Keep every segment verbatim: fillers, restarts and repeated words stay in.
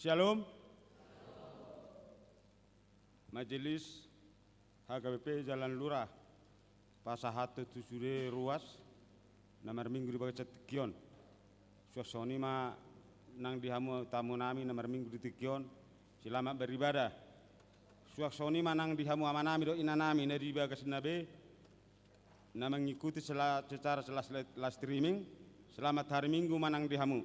Shalom. Majelis H K B P Jalan Lurah pasahathon tu sude ruas na marminggu di bagasan tingki on. Suang songon i ma nang di hamu tamu nami na marminggu di tingki on, selamat beribadah. Suang songon i ma nang di hamu ama nami dohot ina nami na di bagasan na be na mengikuti sela-, secara sela-, live streaming. Selamat hari Minggu ma nang di hamu.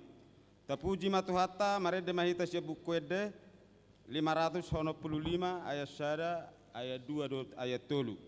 Tapuji ma Tuhanta, marende ma hita sian Buku Ende lima ratus onom pulu lima, ayat sada, ayat dua dohot ayat tolu.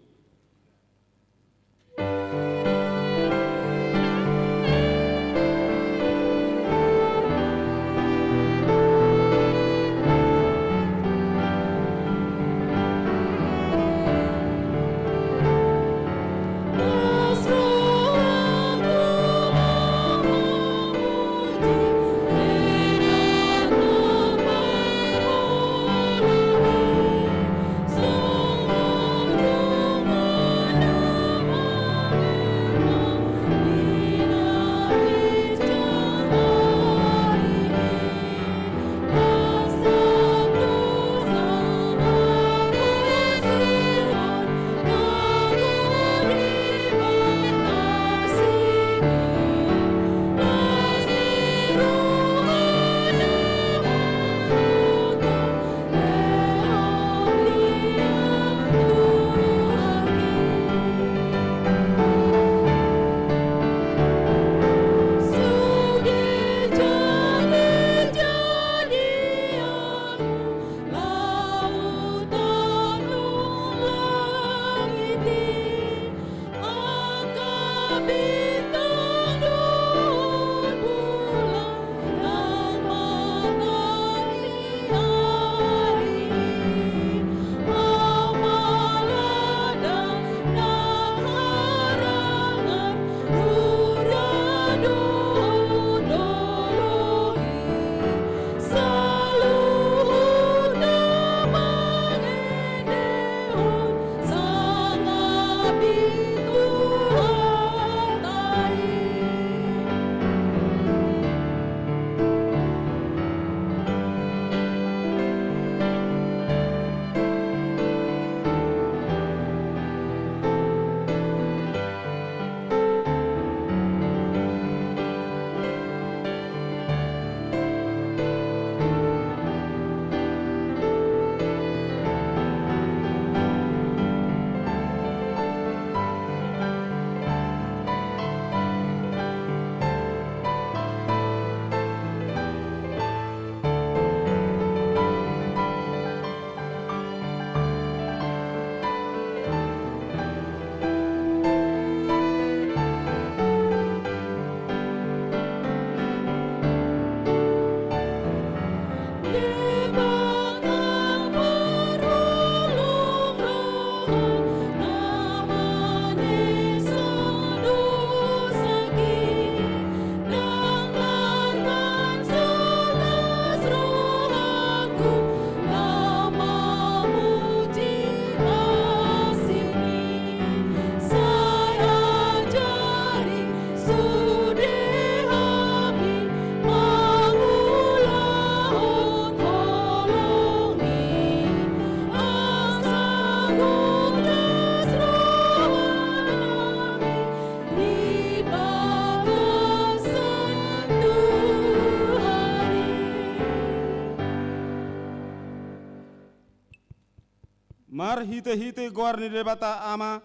Marhitehite goar ni Debata Ama,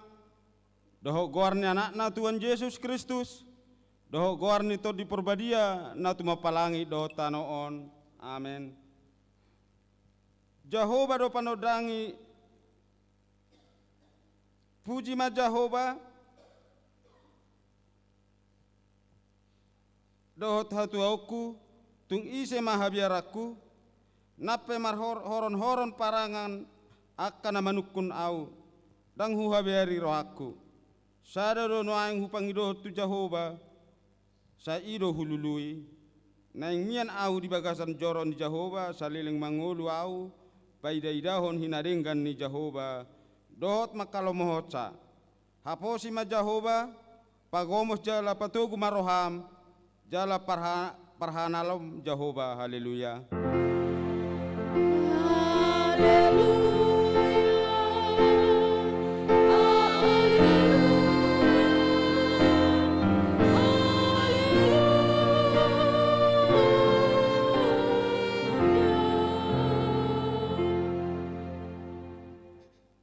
dohot goar ni Anakna Tuhan Jesus Kristus, dohot goar ni Tondi Parbadia na tumompa langit dohot tano on. Amen. Jahowa do panondangi. Puji ma Jahowa, dohot hatuaonku, tung ise ma habiaranku, nang pe marhor-, horon-horon parangan angka na manungkun ahu, ndang huhabiari rohangku. Sada do nuaeng hupangidohon tu Jahowa, sai i do hulului. Naeng mian ahu di bagasan joro ni Jahowa, saleleng mangolu ahu, paida-idahon hinadenggan ni Jahowa, dohot mangkalomohonsa. Haposi ma Jahowa, pagomos jala patogu ma roham, jala parha-, parhanalhon Jahowa. Haleluya. Haleluya, haleluya, haleluya.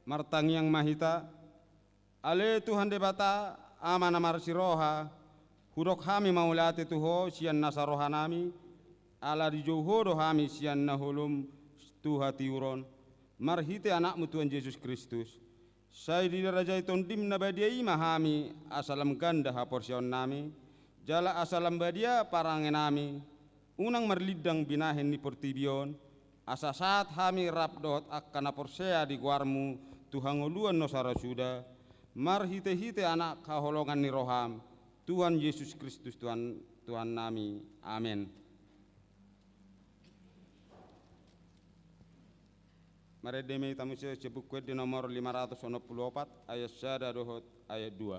Martangiang ma hita. Ale Tuhan Debata, Ama na marsiroha, hudok hami mauliate tu Ho sian nasa rohanami, ala dijou Ho do hami sian na holom tu hatiuron, marhite Anakmu Tuhan Jesus Kristus. Sai didarajai Tondim na badia i ma hami, asa lam ganda haporseaonnami, jala asa lam badia parangenami, unang marlindang binahen ni portibi on, asa sahat hami rap dohot angka na porsea di goarmu tu hangoluan na so ra suda, marhitehite Anak haholongan ni roham, Tuhan Jesus Kristus Tuhan, Tuhannami. Amen. Marende ma hita muse sian Buku Ende nomor lima ratus onom pulu opat, ayat sada dohot ayat dua.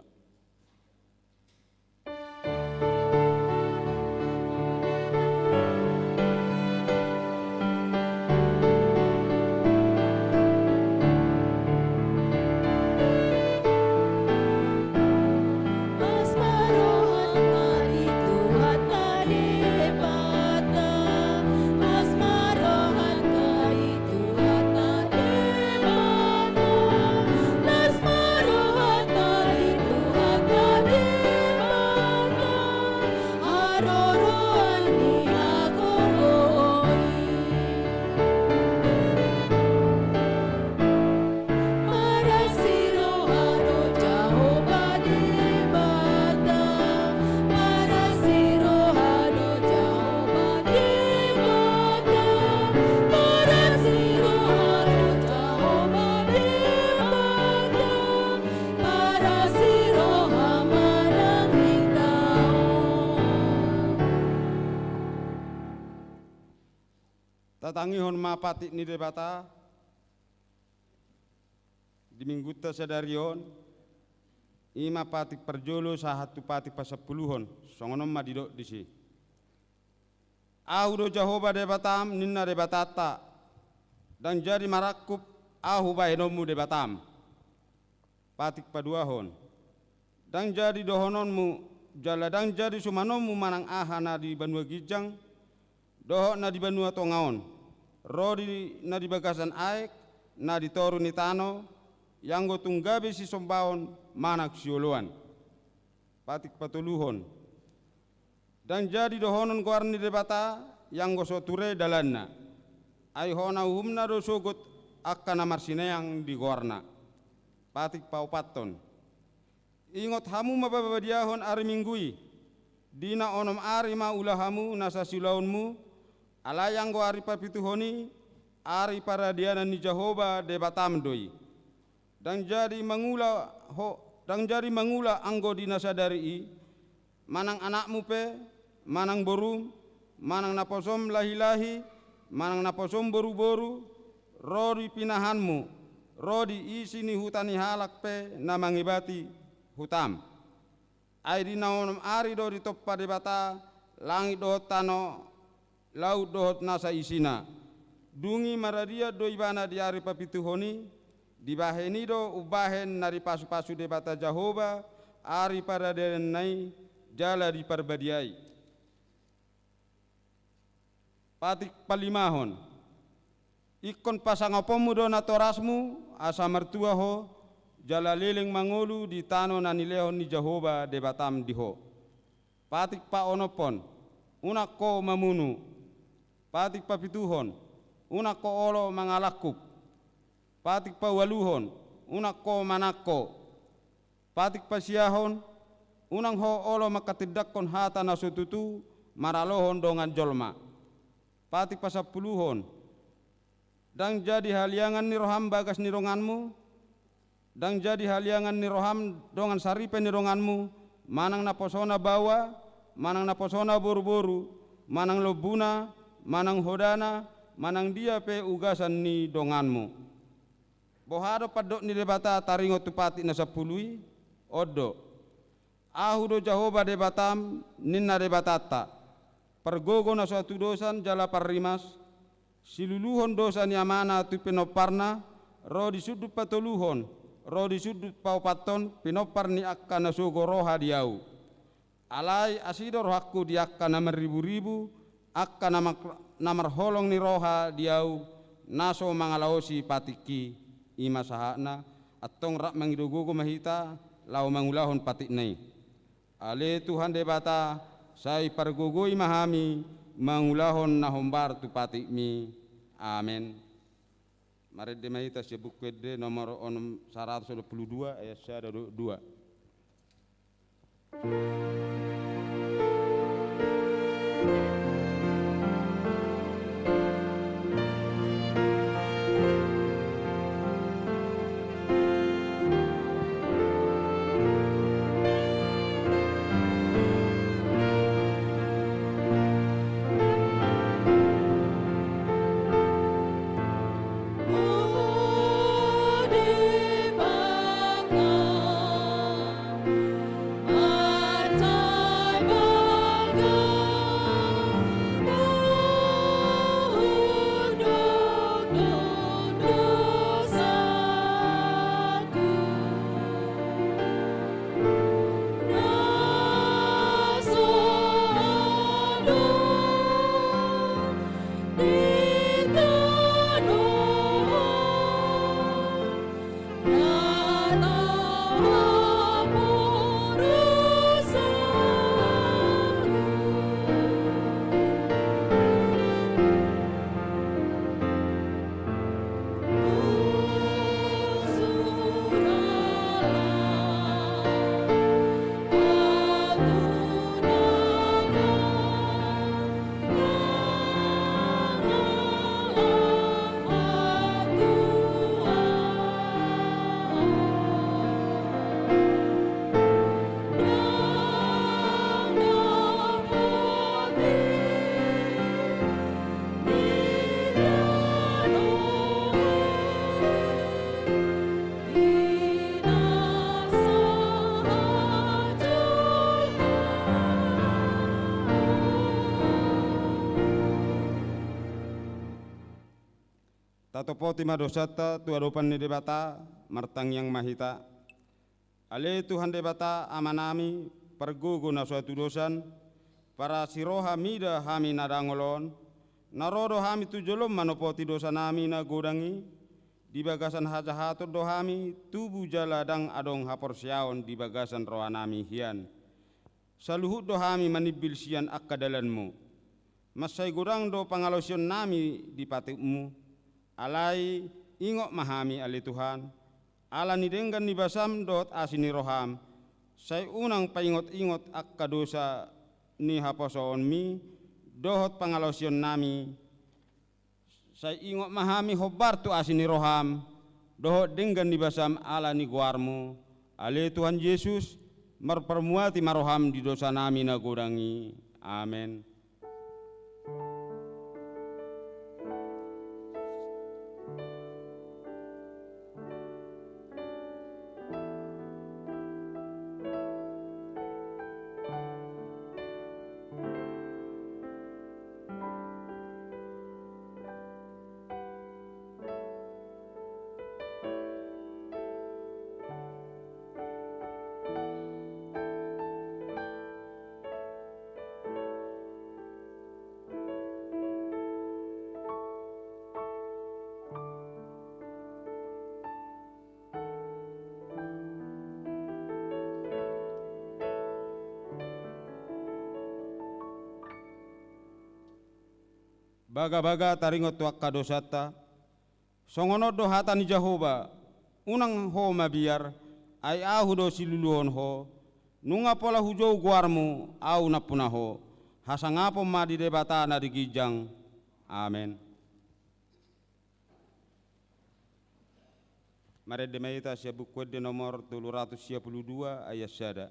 Tatangihon ma patik ni Debata di minggunta sadari on, i ma patik parjolo sahat tu patik pasampuluhon, songon on ma didok disi. Ahu do Jahowa Debatam, ninna Debatanta, ndang jadi marangkup Ahu bahenonmu Debatam. Patik paduahon. Ndang jadi dohononmu, jala ndang jadi sumanonmu manang aha na di banua ginjang, dohot na di banua tonga on, ro di na di bagasan aek, na di toru ni tano, ianggo tung gabe sisombaon manang sioloan. Patik patoluhon. Ndang jadi dohonon goar ni Debata, ianggo so ture dalanna. Ai hona uhumna do sogot angka na marsineang di goarna. Patik paopathon. Ingot hamu ma pabadiahon ari Minggu i, di na onom ari ma ula hamu nasa siulaonmu, alai anggo ari papituhon i, ari paradianan ni Jahowa Debatam do i. Ndang jadi mangula ho, ndang jadi mangula anggo di na sadari i, manang anakmu pe, manang borum, manang naposom lahilahi, manang naposom boruboru, ro di pinahanmu, ro di isi ni huta ni halak pe na mangebati hutam. Ai di na onom ari do ditompa Debata langit dohot tano, laut dohot nasa isina. Dung i maradian do ibana di ari papituhon i, dibahen i do umbahen na dipasupasu Debata Jahowa ari paradiananna i, jala diparbadiai. Patik palimahon. Ingkon pasangaponmu do natorasmu, asa martua ho, jala leleng mangolu di tano na nilehon ni Jahowa Debatam di ho. Patik paonomhon. Unang ho mamunu. Patik papituhon. Unang ho olo mangalangkup. Patik paualuhon. Unang ho manangko. Patik pasiahon. Unang ho olo manghatindanghon hata na so tutu maralohon dongan jolma. Patik pasampuluhon. Ndang jadi haliangan ni roham bagas ni donganmu, ndang jadi haliangan ni roham dongan saripe ni donganmu, manang naposona baoa, manang naposona boruboru, manang lombuna, manang hodana, manang dia pe ugasan ni donganmu. Boha do pandok ni Debata taringot tu patik na sampulu i? On do. Ahu do Jahowa Debatam, ninna Debatanta, pargogo na so hatudosan jala parrimas, Siluluhon dosa ni amana tu pinomparna, ro di sundut patoluhon, ro di sundut paopathon, pinompar ni angka na sogo roha di ahu. Alai asi do rohangku di angka na marriburibu, angka na mar-, na marholong ni roha di ahu, na so mangalaosi patikki. I ma sahatna, antong rap mangido gogo ma hita, laho mangulahon patikna i. Ale Tuhan Debata, sai pargogoi ma hami, mangulahon na hombar tu patikmi. Amen. Marende ma hita sian Buku Ende nomor onom, saratus onom pulu dua, ayat sada dohot dua. Tatopoti ma dosanta tu adopan ni Debata, martangiang ma hita. Ale Tuhan Debata Amanami, pargogo na so hatudosan, parasi roha mida hami na dangol on, na ro do hami tu jolom manopoti dosanami na godang i, di bagasan hajahaton do hami tubu jala ndang adong haporseaon di bagasan rohanami hian. Saluhut do hami manimbil sian angka dalanmu. Mansai godang do pangalaosionnami di patikmu. Alai ingot ma hami ale Tuhan, ala ni denggan ni basam dohot asi ni roham, sai unang paingot-ingot angka dosa ni haposoonmi dohot pangalaosionnami. Sai ingot ma hami hombar tu asi ni roham dohot denggan ni basam ala ni goarmu, ale Tuhan Jesus, marparmuati ma roham di dosanami na godang i. Amen. Bagabaga taringot tu angka dosanta. Songon on do hata ni Jahowa, unang ho mabiar, ai ahu do siluluhon ho, nunga pola hujou goarmu, ahu nampuna ho, hasangapon ma di Debata na di ginjang. Amen. Marende ma hita sian Buku Ende nomor tolu ratus sia pulu dua ayat sada.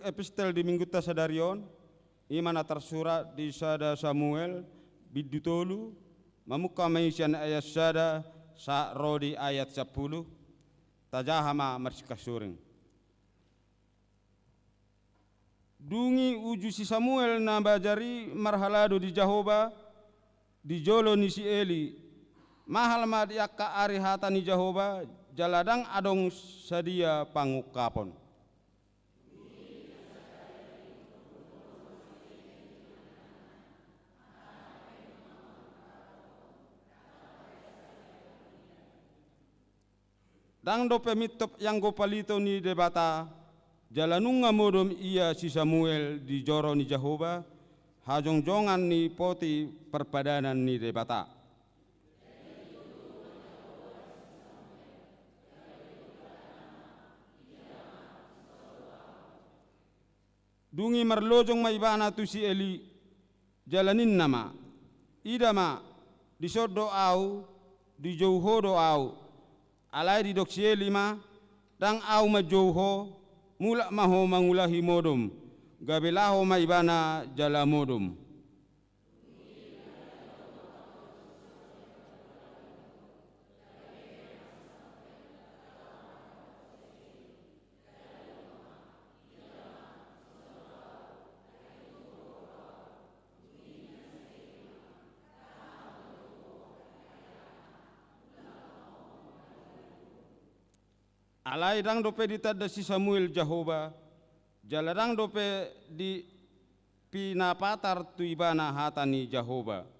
epistel di minggunta sadari on, i ma na tarsurat di sada Samuel, bindu tolu, mamungka ma i sian ayat sada, sahat ro di ayat sampulu, tajaha ma marsingkat suring. Dung i uju si Samuel na bajar i marhalado di Jahowa, di jolo ni si Eli, mahal ma di angka ari hata ni Jahowa, jala ndang adong sadia pangungkapon. Ndang dope mintop ianggo palito ni Debata, jala nunga modom ia si Samuel di joro ni Jahowa, hajongjongan ni poti parpadanan ni Debata. Dung i marlojong ma ibana tu si Eli, jala ninna ma: Ida ma, dison do ahu, dijou ho do ahu. Alai didok si Eli ma: Ndang ahu manjou ho, mulak ma ho mangulahi modom. Gabe laho ma ibana jala modom. Alai ndang dope ditanda si Samuel Jahowa, jala ndang dope di pinapatar tu ibana hata ni Jahowa.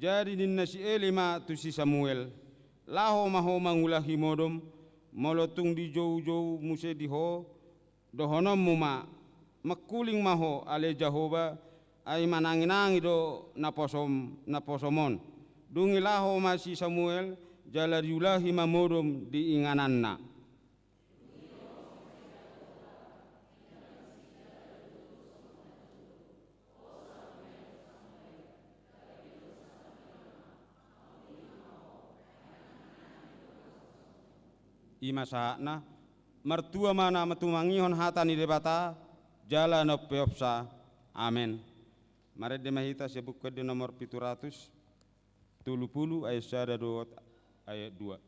Jadi ninna si Eli ma tu si Samuel: Laho ma ho mangulahi modom, molo tung dijoujou muse di ho, dohononmu ma: Mangkuling ma ho, ale Jahowa, ai mananginangi do naposom, naposom on. Dung i laho ma si Samuel, jala diulahi ma modom di ingananna. I ma sahatna. Martua ma na tumangihon hata ni Debata, jala na umpeopsa. Amen. Marende ma hita sian Buku Ende nomor pitu ratus tolu pulu, ayat sada dohot ayat dua.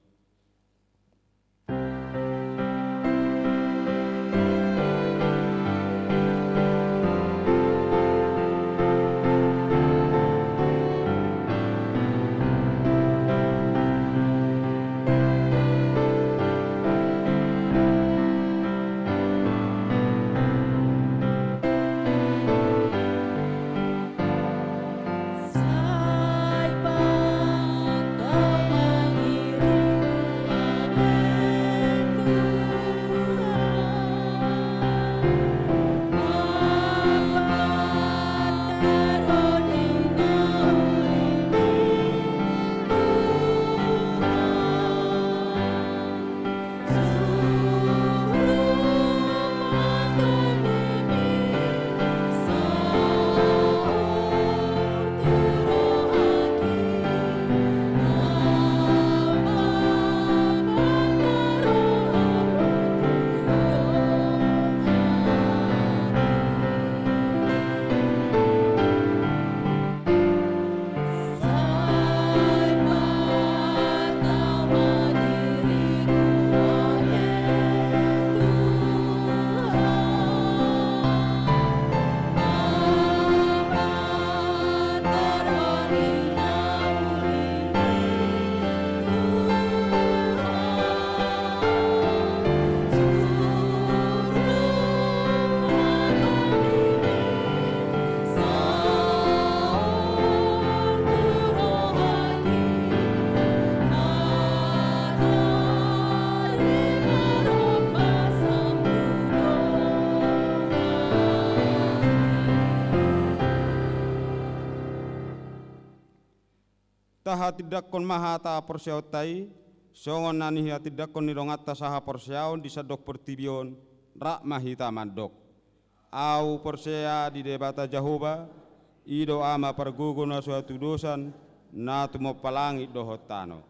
Tahatindangkon ma hata porseaonta i, Songon na nihatindangkon ni donganta sahaporseaon di sandok portibi on, rap ma hita mandok: Ahu porsea di Debata Jahowa, i do Ama pargogo na so hatudosan, na tumompa langit dohot tano.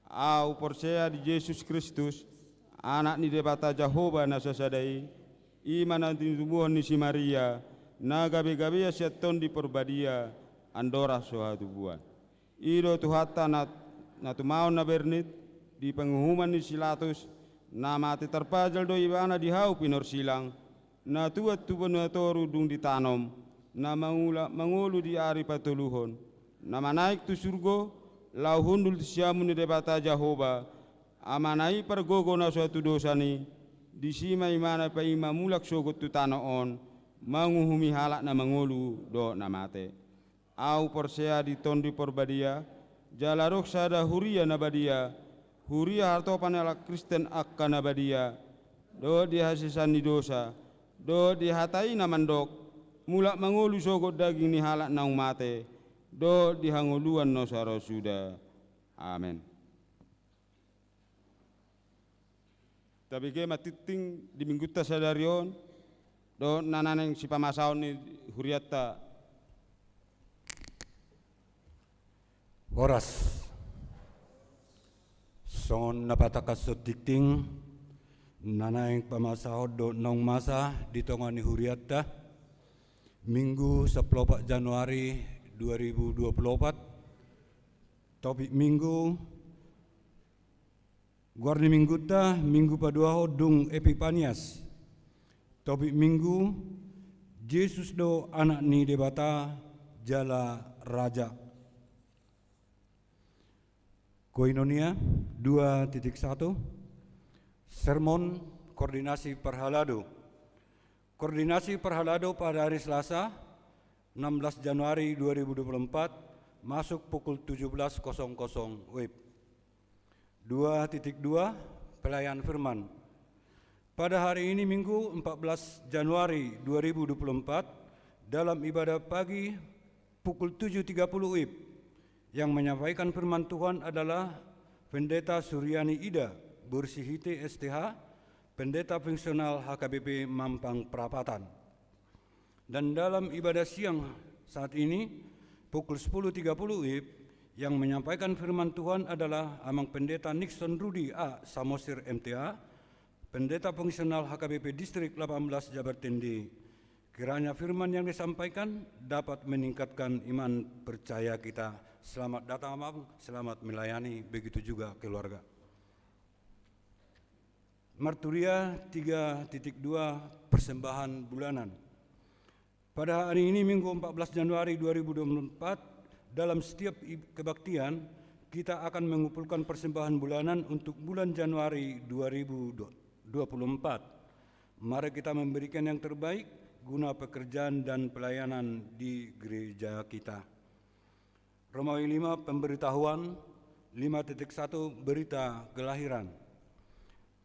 Ahu porsea di Jesus Kristus, Anak ni Debata Jahowa na sasada i, i ma na tinutumuhon ni si Maria, na gabegabean sian Tondi Porbadia, andorang so hatubuan. I do Tuhanta na, na tumaon na bernit, di panguhuman ni si Latus, na mate tarpajal do ibana di hau pinorsilang, na tuat tu banua toru dung ditanom, na mangula mangolu di ari patoluhon, na manaek tu surgo, laho hundul tu siamun ni Debata Jahowa, Amana i pargogo na so hatudosan i, disi ma ibana paima mulak sogot tu tano on, manguhumi halak na mangolu dohot na mate. Ahu porsea di Tondi Porbadia, jala adong sada huria na badia, huria hatopan ni halak Kristen angka na badia, dohot di hasesaan ni dosa, dohot di hata i na mandok, mulak mangolu sogot daging ni halak naung mate, dohot di hangoluan na so ro suda. Amen. Tabege ma tingting di minggunta sadari on, dohot na naeng sipamasaon ni hurianta. Horas. Songon na patangkashon tingting, na naeng pamasahon dohot naung masa di tonga ni hurianta, Minggu sampulu opat Januari dua ribu dua puluh opat, topik Minggu, Goar ni minggunta, Minggu paduahon dung Epipanias. Topik Minggu, Jesus do Anak ni Debata jala Raja. Koinonia dua titik satu, sermon koordinasi parhalado. Koordinasi parhalado pada hari Selasa, enam belas Januari dua ribu dua puluh empat, masuk pukul tujuh belas kosong kosong W I B. Dua titik dua, pelayan firman. Pada hari ini, Minggu, empat belas Januari dua ribu dua puluh empat, dalam ibadah pagi pukul tujuh tiga puluh W I B, yang menyampaikan firman Tuhan adalah Pendeta Suryani Ida, Borsihite S T H, Pendeta Fungsional H K B P Mampang Prapatan. Dan dalam ibadah siang saat ini, pukul sepuluh tiga puluh W I B, yang menyampaikan firman Tuhan adalah Amang Pendeta Nixon Rudi A, Samosir M T A, Pendeta Fungsional H K B P Distrik delapan belas Jabar Tende. Kiranya firman yang disampaikan dapat meningkatkan iman percaya kita. Selamat datang, Amang. Selamat melayani. Begitu juga keluarga. Marturia tiga titik dua, persembahan bulanan. Pada hari ini, Minggu, empat belas Januari dua ribu dua puluh empat, dalam setiap i-, kebaktian, kita akan mengumpulkan persembahan bulanan untuk bulan Januari dua ribu dua puluh empat. Mari kita memberikan yang terbaik guna pekerjaan dan pelayanan di gereja kita. Romawi lima, pemberitahuan, lima titik satu, berita kelahiran.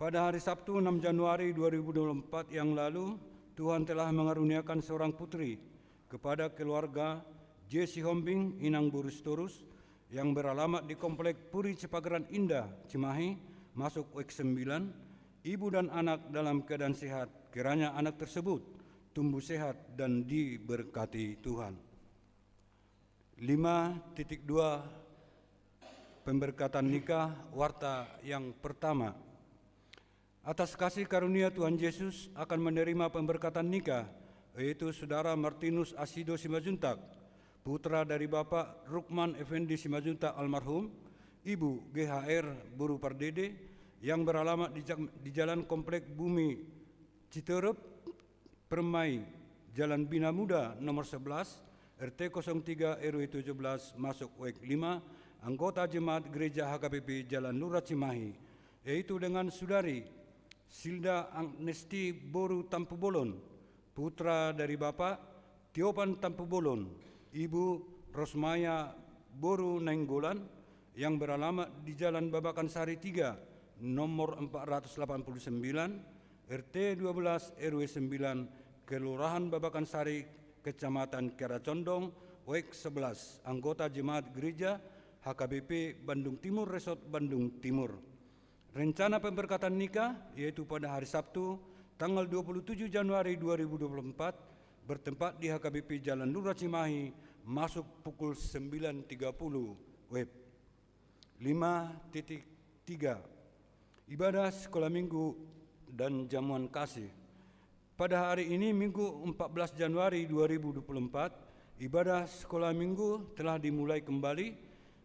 Pada hari Sabtu, enam Januari dua ribu dua puluh empat yang lalu, Tuhan telah mengaruniakan seorang putri kepada keluarga J. Sihombing, Inang Boru Sitorus, yang beralamat di Komplek Puri Cipageran Indah, Cimahi, masuk W X sembilan, ibu dan anak dalam keadaan sehat. Kiranya anak tersebut tumbuh sehat dan diberkati Tuhan. Lima titik dua, pemberkatan nikah, warta yang pertama. Atas kasih karunia Tuhan Yesus akan menerima pemberkatan nikah, yaitu Saudara Martinus Asido Simanjuntak, putra dari Bapak Rukman Effendi Simanjuntak almarhum, Ibu G H R Boru Pardede, yang beralamat di Ja-, di Jalan Komplek Bumi Citerep, Permai, Jalan Bina Muda nomor sebelas, R T kosong tiga R W tujuh belas, masuk W X lima, anggota jemaat gereja H K B P Jalan Lurah Cimahi, yaitu dengan Saudari Silda Agnesti Boru Tampubolon, putra dari Bapak Tiopan Tampubolon, Ibu Rosmaya Boru Nainggolan, yang beralamat di Jalan Babakan Sari tiga, nomor empat ratus delapan puluh sembilan, R T dua belas R W sembilan, Kelurahan Babakan Sari, Kecamatan Kiara Condong, W X sebelas, anggota jemaat gereja H K B P Bandung Timur, Resort Bandung Timur. Rencana pemberkatan nikah, yaitu pada hari Sabtu, tanggal dua puluh tujuh Januari dua ribu dua puluh empat, bertempat di H K B P Jalan Lurah Cimahi, masuk pukul sembilan tiga puluh W I B. Lima titik tiga. Ibadah Sekolah Minggu dan Jamuan Kasih. Pada hari ini, Minggu empat belas Januari dua ribu dua puluh empat, ibadah Sekolah Minggu telah dimulai kembali,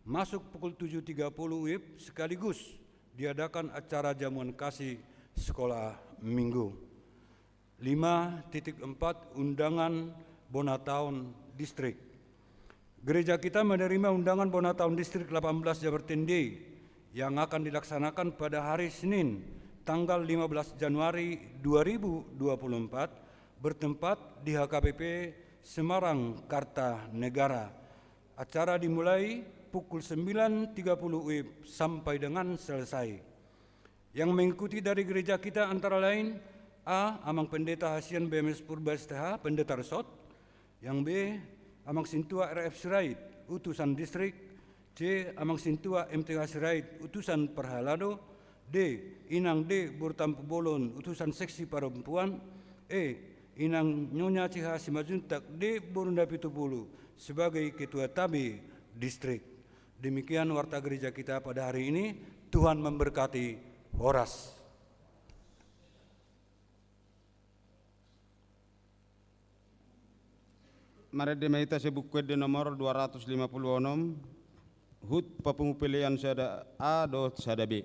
masuk pukul tujuh tiga puluh W I B, sekaligus diadakan acara Jamuan Kasih Sekolah Minggu. Lima titik empat. Undangan Bona Taon Distrik. Gereja kita menerima undangan Bona Taon Distrik delapan belas Jabar Tende yang akan dilaksanakan pada hari Senin, tanggal lima belas Januari dua ribu dua puluh empat, bertempat di H K B P Semarang, Kartanegara. Acara dimulai pukul sembilan tiga puluh W I B sampai dengan selesai. Yang mengikuti dari gereja kita antara lain: A, Amang Pendeta Hasian B M S Purba S T H, Pendeta Resort. Yang B, Amang Sintua R F Sirait, utusan distrik. C, Amang Sintua M T H Sirait, utusan parhalado. D, Inang D Boru Tampubolon, utusan seksi perempuan. E, Inang Nyonya C H Simanjuntak D Boru Napitupulu sebagai ketua tab distrik. Demikian warta gereja kita pada hari ini. Tuhan memberkati. Horas. Marende ma hita sian Buku Ende nomor dua ratus lima puluh onom, hut papungu pelean sada A dohot sada B.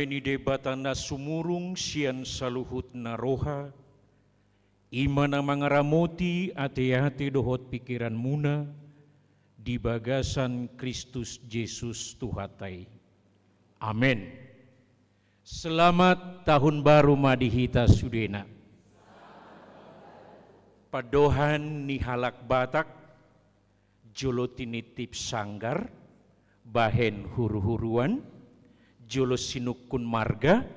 Ni Debata na sumurung sian saluhut na roha, i ma na mangaramoti ateate dohot pingkiranmuna di bagasan Kristus Jesus Tuhanta i. Amen. Selamat tahun baru ma di hita sudena. Pandohan ni halak Batak, jolo tinitip sanggar, bahen huruhuruan, jolo sinungkun marga,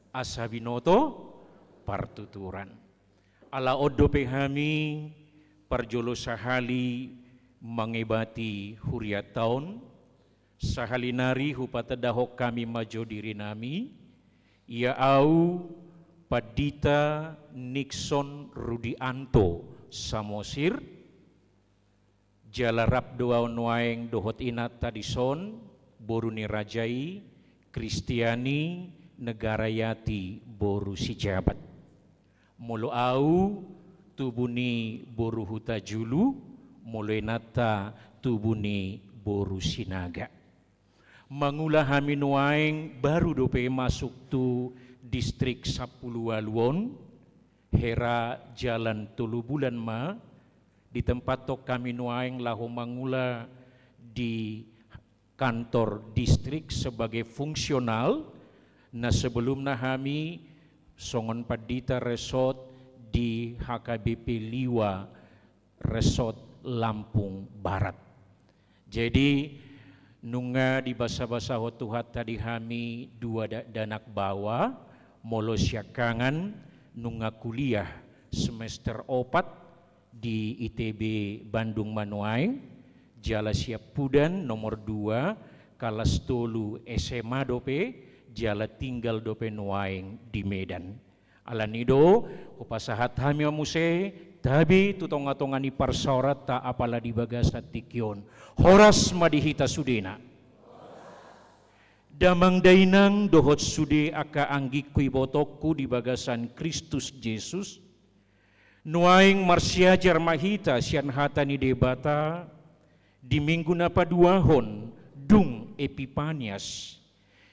asa binoto partuturan. Ala on dope hami parjolo sahali mangebati hurianta on, sahali nari hupatandahon hami ma jo dirinami, ia au Pandita Nixon Rudianto Samosir, jala rap do au nuaeng dohot inanta dison, boru ni raja i, Kristiani Negarayati boru Sijabat. Molo au tubu ni boru Hutajulu, molo inanta tubu ni boru Sinaga. Mangula hami nuaeng baru dope masuk tu distrik sampulu ualu on, hera jalan tolu bulan ma, ditempathon hami nuaeng laho mangula di kantor distrik sebagai fungsional, na sebelumna hami songon pandita resort di H K B P Liwa, resort Lampung Barat. Jadi, nunga dibasabasahon Tuhanta di hami dua dakdanak baoa, molo siangkangan nunga kuliah semester opat di I T B Bandung ma nuaeng, jala siampudan nomor dua, kalas tolu S M A dope, jala tinggal dope nuaeng di Medan. Alani do, hupasahat hami ma muse tabi tu tongatonga ni parsaoranta apala di bagasan tingki on. Horas ma di hita sudena. Damang dainang dohot sude angka anggingku ibotongku di bagasan Kristus Jesus, nuaeng marsiajar ma hita sian hata ni Debata di minggu na paduahon dung Epipanias.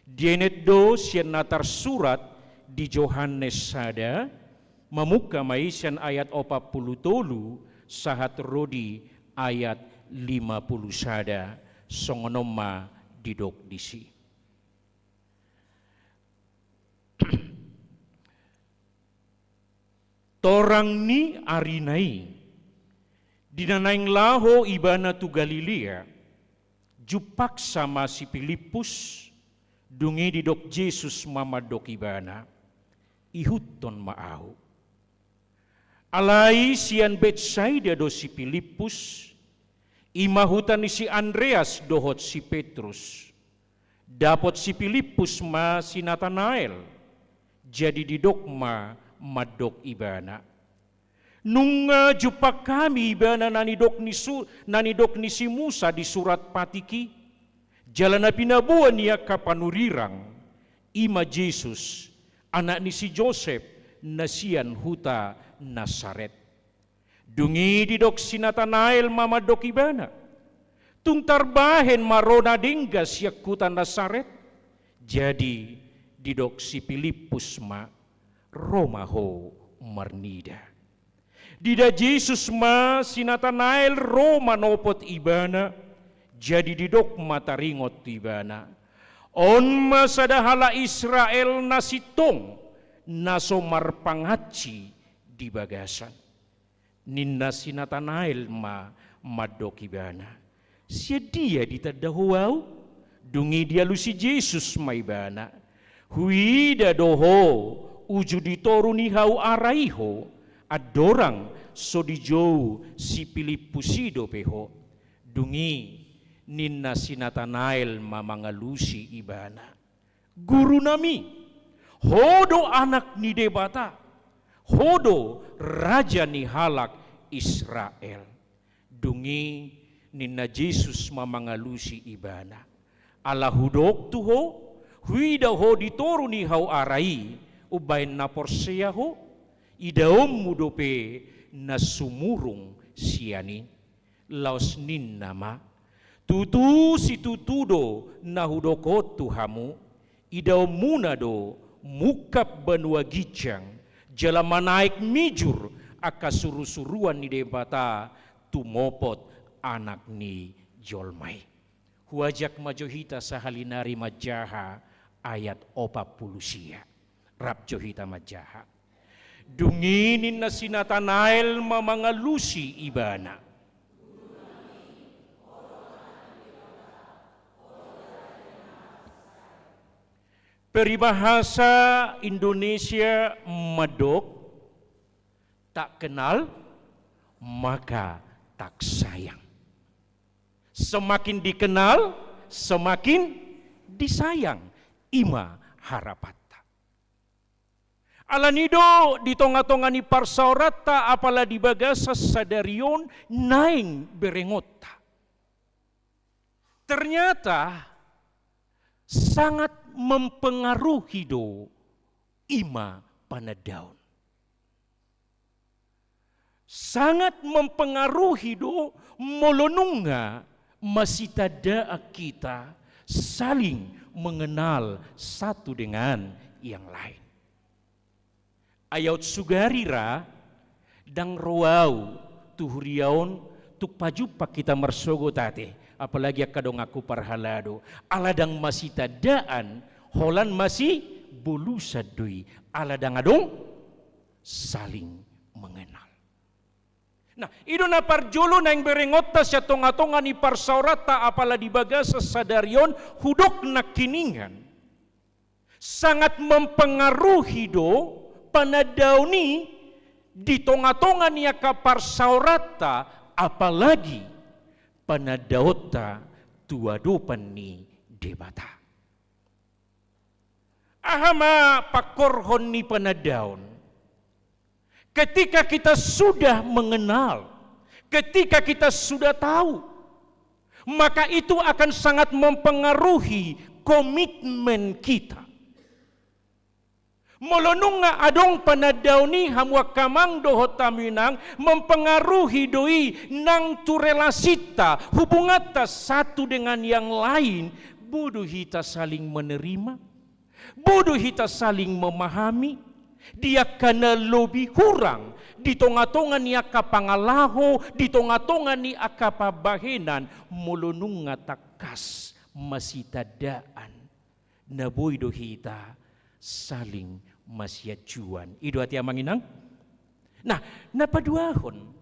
Dienet do sian na tarsurat di Johannes sada, mamungka ma i sian ayat opat pulu tolu sahat ro di ayat lima pulu sada, songon on ma didok disi. Torang ni arina i, di na naeng laho ibana tu Galilea, jumpangsa ma si Pilippus, dung i didok Jesus ma mandok ibana, ihuthon ma ahu. Alai sian Betsaida do si Pilippus, i ma huta ni si Andreas dohot si Petrus. Dapot si Pilippus ma si Natanael, jadi didok ma mandok ibana. Nunga jumpang hami ibana na nidok ni su-, na nidok ni si Musa di surat patik i, jala na pinaboa ni angka panurirang, i ma Jesus, anak ni si Josep, na sian huta Nasaret. Dung i didok si Natanael ma mandok ibana, tung tarbahen ma ro na denggan sian huta Nasaret? Jadi didok si Pilippus ma, ro ma ho marnida. Dida Jesus ma si Natanael ro manopot ibana, jadi didok ma taringot tu ibana, on ma sada halak Israel na sintong, na so marpangansi di bagasan. Ninna si Natanael ma mandok ibana, sian dia ditanda ho ahu? Dung i dialusi Jesus ma ibana, huida do ho uju di toru ni hau ara i ho, andorang so dijou si Pilippus i dope ho. Dung i ninna si Natanael ma mangalusi ibana, Gurunami, ho do Anak ni Debata, ho do Raja ni halak Israel. Dung i ninna Jesus ma mangalusi ibana, ala hudok tu ho, huida ho di toru ni hau ara i, umbahen na porsea ho? Idaonmu dope na sumurung sian i. Laos ninna ma, tutu situtu do na hudok on tu hamu, Idaonmuna do mungkap banua ginjang, jala manaek mijur angka surusuruan ni Debata tumopot Anak ni jolma i. Huajak ma jo hita sahali nari manjaha ayat opat pulu sia. Rap jo hita manjaha. Dung i ninna si Natanael ma mangalusi Ibana. Peribahasa Indonesia mandok, tak kenal maka tak sayang. Semakin dikenal, semakin disayang. I ma harapanta. Alani do di tongatonga ni parsaoranta, apala di bagasan sadari on, naeng berengonta. Ternyata sangat mempengaruhi do i ma panandaon. Sangat mempengaruhi do molo nunga masitandaan hita saling mengenal satu dengan yang lain. Ai aut sugari ra, ndang ro au tu huria on tung pajumpang hita marsogot ate, apalagi angka donganku parhalado, ala ndang masitandaan, holan masibolusan do i, ala ndang adong saling mengenal. Nah, i do na parjolo naeng berengonta sian tongatonga ni parsaoranta, apala di bagasan sadari on, hudok nangkiningan. Sangat mempengaruhi do panandaon i di tongatonga ni angka parsaoranta, apalagi panandaonta tu adopan ni Debata. Aha ma pangkorhon ni panandaon? Ketika kita sudah mengenal, ketika kita sudah tahu, maka itu akan sangat mempengaruhi komitmen kita. Molo nunga adong panandaon i, hamu angka amang dohot hamu inang, mempengaruhi do i nang tu relasinta, hubunganta satu dengan yang lain, boi do hita saling menerima, boi do hita saling memahami, di angka na lobi hurang, di tongatonga ni angka pangalaho, di tongatonga ni angka pambahenan, molo nunga tangkas masitandaan, na boi do hita saling masianjuan. I do ate amang inang. Nah, na paduahon,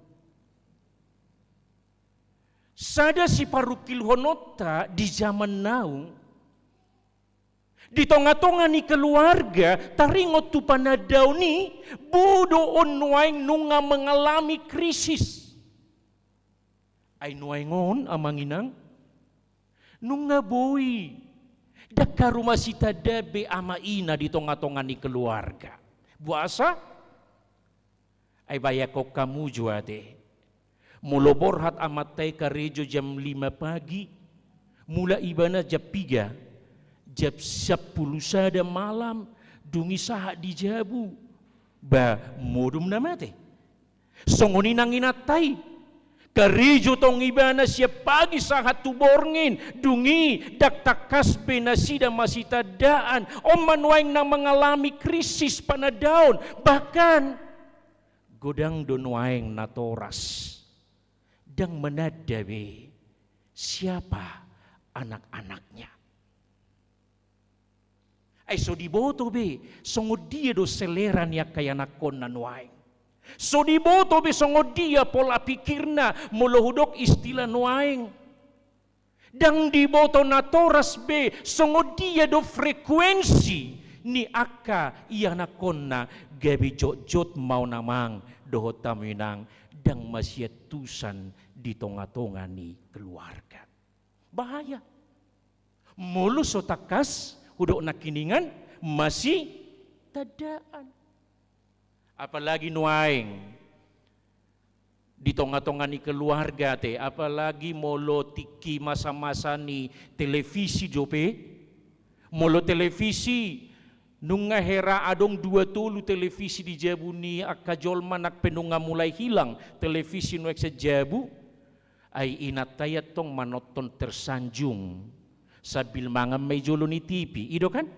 sada siparungkilhononta di jaman now, di tongatonga ni keluarga, taringot tu panandaon i, boi do on nuaeng nunga mengalami krisis. Ai nuaeng on, amang inang, nunga boi ndang haru masitandaan be ama ina di tongatonga ni keluarga. Boasa? Ai bayangkon hamu jo ate. Molo borhat amanta i karejo jam lima pagi, mulak ibana jam piga, jam sampulu sada malam, dung i sahat di jabu. Ba modom nama ate. Songon i nang inanta i. Karejo tong ibana sian pagi sahat tu borngin, dung i ndang tangkas be nasida masitandaan. On ma nuaeng na mengalami krisis panandaon. Bahkan godang do nuaeng natoras ndang mananda be siapa anak-anaknya. Ai so diboto be songon dia do selera ni angka ianakkonna nuaeng. So diboto be songon dia pola pikirna, molo hudok istilah nuaeng. Ndang diboto natoras be songon dia do frekuensi ni angka ianakkonna. Gabe jotjot ma on amang dohot hamu inang, ndang masiantusan di tongatonga ni keluarga. Bahaya. Molo so tangkas, hudok nangkiningan, masitandaan. Apalagi nuaeng di tongatonga ni keluarga ate, apalagi molo tingki masamasa ni televisi dope. Molo televisi, nunga hera adong dua tolu televisi di jabu ni angka jolma nang pe nunga mulai hilang televisi nuaeng sian jabu. Ai inanta i antong manonton tersanjung sambil mangan ma i jolo ni tipi, i do kan?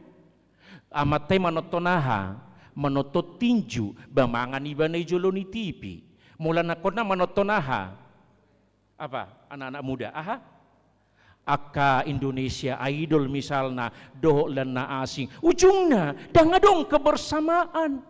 Amanta i manonton aha? Manonton tinju, ba mangan ibana i jolo ni tipi. Molo anakkonna manonton aha? Apa, anak-anak muda? Aha? Angka Indonesia Idol misalna, dohot lan na asing. Ujungna, ndang adong kebersamaan.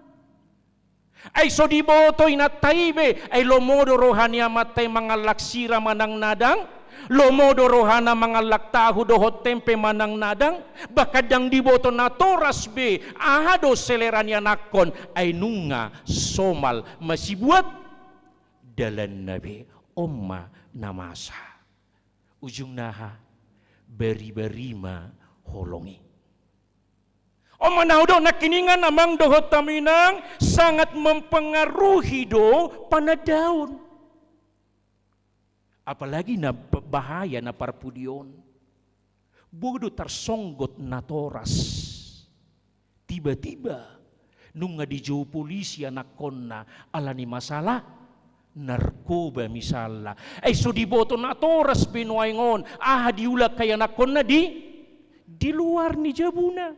Ai so diboto inanta i be, ai lomo do roha ni amanta i mangallak sira manang nadang, lomo do rohana mangallak tahu dohot tempe manang nadang, bahkan ndang diboto natoras be, aha do selera ni anakkon, ai nunga somal masibuat dalanna be, on ma na masa. Ujungna aha? Bari-bari ma holong i. On ma na hudok nangkiningan amang dohot hamu inang, sangat mempengaruhi do panandaon. Apalagi na p-, bahaya na parpudi on. Boi do tarsonggot natoras. Tiba-tiba, nunga dijou polisi anakkonna, ala ni masalah narkoba misalna. Ai so diboto natoras be nuaeng on, aha diulahon anakkonna di, di luar ni jabuna.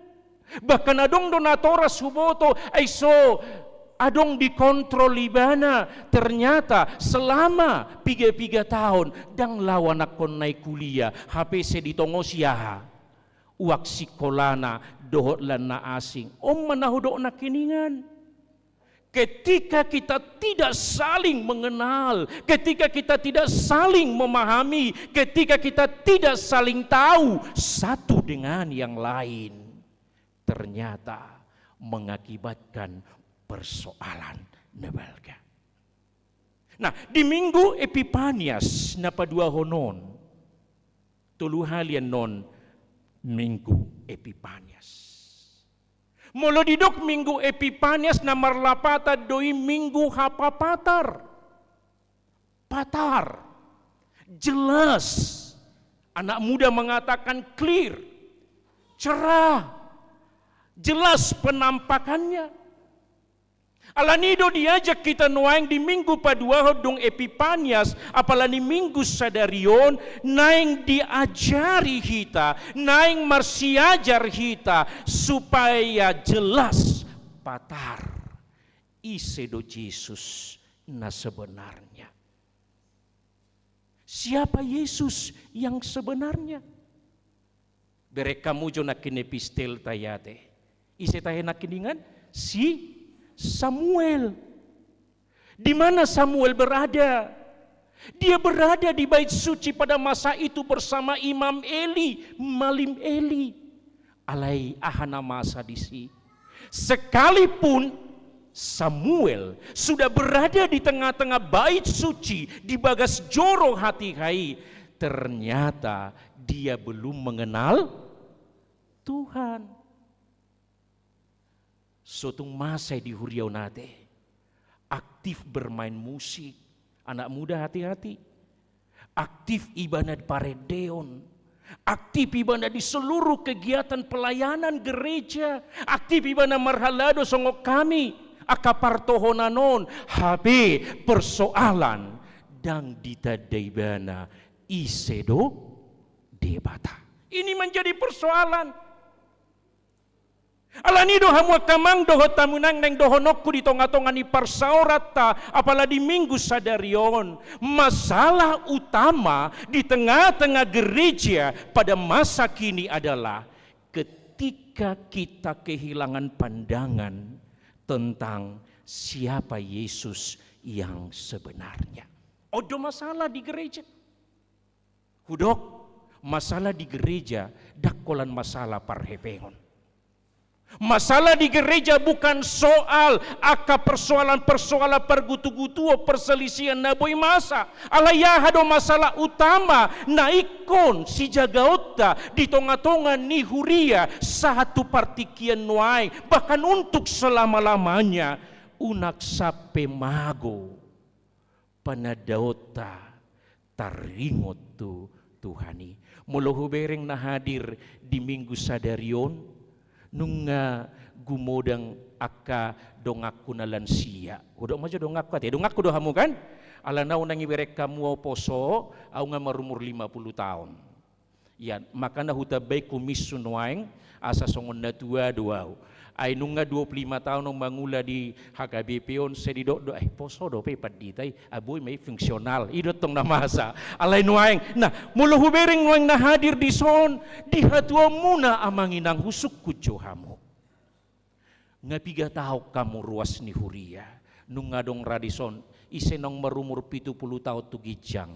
Bahkan adong do natoras huboto, ai so adong dikontrol ibana, ternyata selama piga-piga taon, ndang laho anakkonna i kuliah, hape sai ditongosi aha? Uang sikolana, dohot lan na asing. On ma na hudok nangkiningan. Ketika kita tidak saling mengenal, ketika kita tidak saling memahami, ketika kita tidak saling tahu satu dengan yang lain, ternyata mengakibatkan persoalan na balga. Nah, di Minggu Epipanias na paduahon on, tolu hali annon Minggu Epipanias. Molo didok Minggu Epipanias na marlapatan do i Minggu Hapapatar. Patar. Jelas. Anak muda mengatakan clear. Cerah. Jelas penampakannya. Alani do diajak hita nuaeng di Minggu paduahon dung Epipanias, apalani Minggu sadari on, naeng diajari hita, naeng marsiajar hita, supaya jelas patar ise do Jesus na sebenarnya. Siapa Yesus yang sebenarnya? Bereng hamu jo nangkin epistelta i ate. Ise tahe nangkiningan? Si Samuel. Di mana Samuel berada? Dia berada di bait suci pada masa itu bersama Imam Eli, Malim Eli. Alai aha na masa disi? Sekalipun Samuel sudah berada di tengah-tengah bait suci, di bagas joro hatiha i, ternyata dia belum mengenal Tuhan. So tung masa i di huria on ate, aktif bermain musik. Anak muda, hati-hati. Aktif ibana di parendeon. Aktif ibana di seluruh kegiatan pelayanan gereja. Aktif ibana marhalado songon hami angka partohonan on. Hape persoalan ndang ditanda ibana ise do Debata. Ini menjadi persoalan. Alani do hamu angka amang dohot hamu inang, naeng dohononku di tonga-tonga ni parsaoranta, apalagi Minggu sadari on, masalah utama di tengah-tengah gereja pada masa kini adalah ketika kita kehilangan pandangan tentang siapa Yesus yang sebenarnya. On do masalah di gereja. Hudok, masalah di gereja ndang holan masalah parhepengon. Masalah di gereja bukan soal angka persoalan-persoalan pargutu-gutuon, perselisihan na boi masa. Alai aha do masalah utama na ingkon sijagaonta di tonga-tonga ni huria sahat tu partingkian nuaeng, bahkan untuk selama-lamanya, unang sampe mago panandaonta taringot tu Tuhan i. Molo hubereng na hadir di Minggu sadari on, nunga gumodang angka donganku na lansia. Hudok ma jo donganku ate, donganku do hamu kan? Alana unang ibereng hamu au poso, au nga marumur lima puluh taon. Ia, makana hutambai kumishu nuaeng, asa songon na tua do au. Ai nunga dua puluh lima taon on mangula di H K B P on, sai didok do, eh, poso dope pandita i, ah, boi ma i fungsional. I do tong na masa. Alai nuaeng. Nah, molo hubereng nuaeng na hadir dison, di hatuaonmuna amang inang, husungkun jo hamu. Nga piga taon hamu ruas ni huria, nunga adong ra dison, ise naung marumur pitu pulu taon tu ginjang.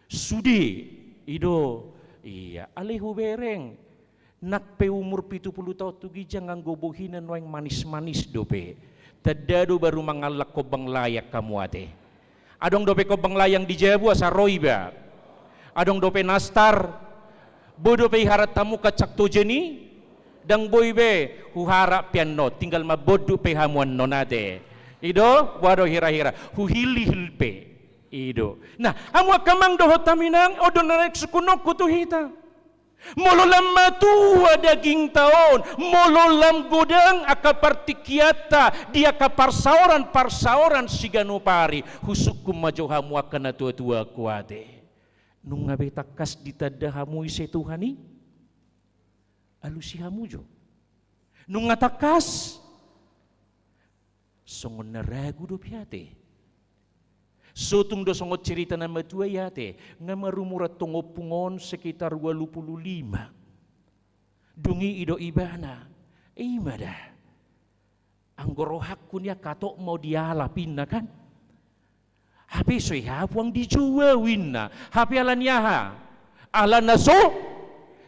Sude, i do, ia, alai hubereng. Nang pe umur pitu pulu taon tu ginjang anggo bohina nuaeng manis-manis dope. Tanda do baru mangallang kombang layang hamu ate. Adong dope kombang layang di jabu asa ro iba. Adong dope nastar. Boi dope iharap hamu kancak tojen i. Ndang boi be, huharap pe annon, tinggal mambondut pe hamu annon ate. I do, boha do hira-hira, huhilihil pe. I do. Nah, hamu angka amang dohot hamu inang, on do na naeng sungkunonku tu hita. Molo lam matua dagingta on, molo lam godang angka partingkianta di angka parsaoran-parsaoran siganup ari, husungkun ma jo hamu angka natuatuangku ate. Nunga be tangkas ditanda hamu ise Tuhan i? Alusi hamu jo. Nunga tangkas? Songon na ragu dope ate. Sotung do songon cerita na matua i ate, nga marumur antong ompung on sekitar ualu pulu lima. Dung i didok ibana, i ma da. Anggo rohangku nian hatop ma on dialap inna kan. Hape so i hapuang dijou au inna. Hape ala ni aha? Ala na so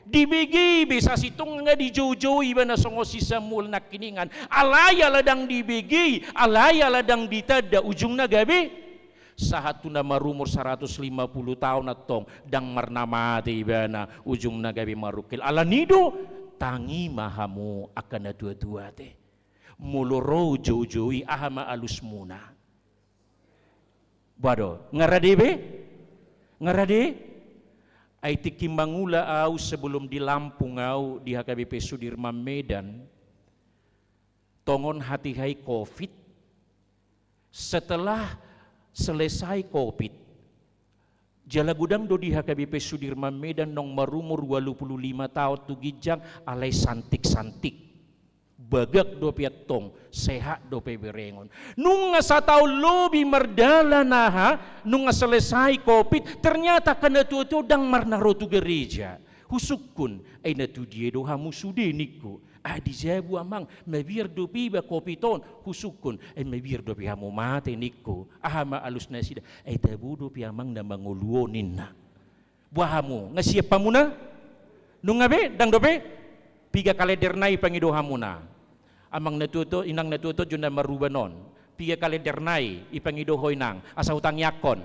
dibege be, sasintongna nga dijoujou ibana songon si Samuel nangkiningan. Alai ala ndang dibege, alai ala ndang ditanda, ujungna gabe sahat tu na marumur saratus lima pulu taon antong, ndang marna mate ibana, ujungna gabe marungkil. Ala ni do, tangi ma hamu angka natuatua ate. Molo ro joujou i, aha ma alusmuna? Boha do, nga rade be? Nga rade? Ai tingki mangula au sebelum di Lampung au di H K B P Sudirman Medan, tongon hatiha i covid. Setelah selesai covid, jala godang do di H K B P Sudirman Medan naung marumur ualu pulu lima taon tu ginjang, alai santik-santik. Bagak dope antong, sehat dope berengon. Nunga sataon lobi mardalan aha, nunga selesai covid, ternyata angka natuatua ndang marna ro tu gareja. Husungkun, ai na tu dia do hamu sude ningku. Ah, di jabu amang, mabiar dope iba covid on, husungkun, ai mabiar dope hamu mate ningku. Aha ma alus nasida? Ai tabo dope amang na mangolu on inna. Boha hamu, nga siap hamuna? Nunga be, ndang dope? Piga kalender nai ipangido hamuna? Amang natuatua, inang natuatua jo na maruban on. Piga kalender nai ipangido ho inang, asa hutangiangkon.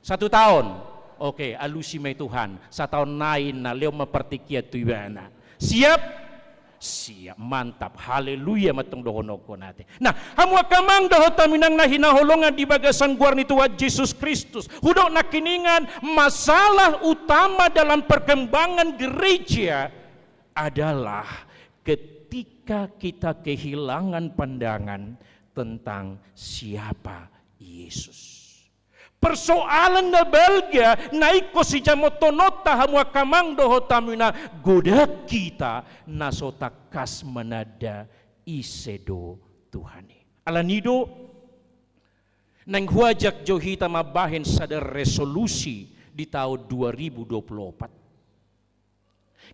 Satu taon. Oke, alusi ma i Tuhan. Sataon nai inna, lehon ma partingkian tu ibana. Siap? Siap, mantap. Haleluya ma antong dohononku on ate. Nah, hamu angka amang dohot hamu inang na hinaholongan di bagasan goar ni Tuhan Jesus Kristus. Hudok nangkiningan, masalah utama dalam perkembangan gereja adalah ketika kita kehilangan pandangan tentang siapa Yesus. Persoalan na balga na ingkon sijamothononta hamu angka amang dohot hamu inang, godang hita na so tangkas mananda ise do Tuhan i. Ala ni do, naeng huajak jo hita mambahen sada resolusi di taon dua ribu dua puluh opat.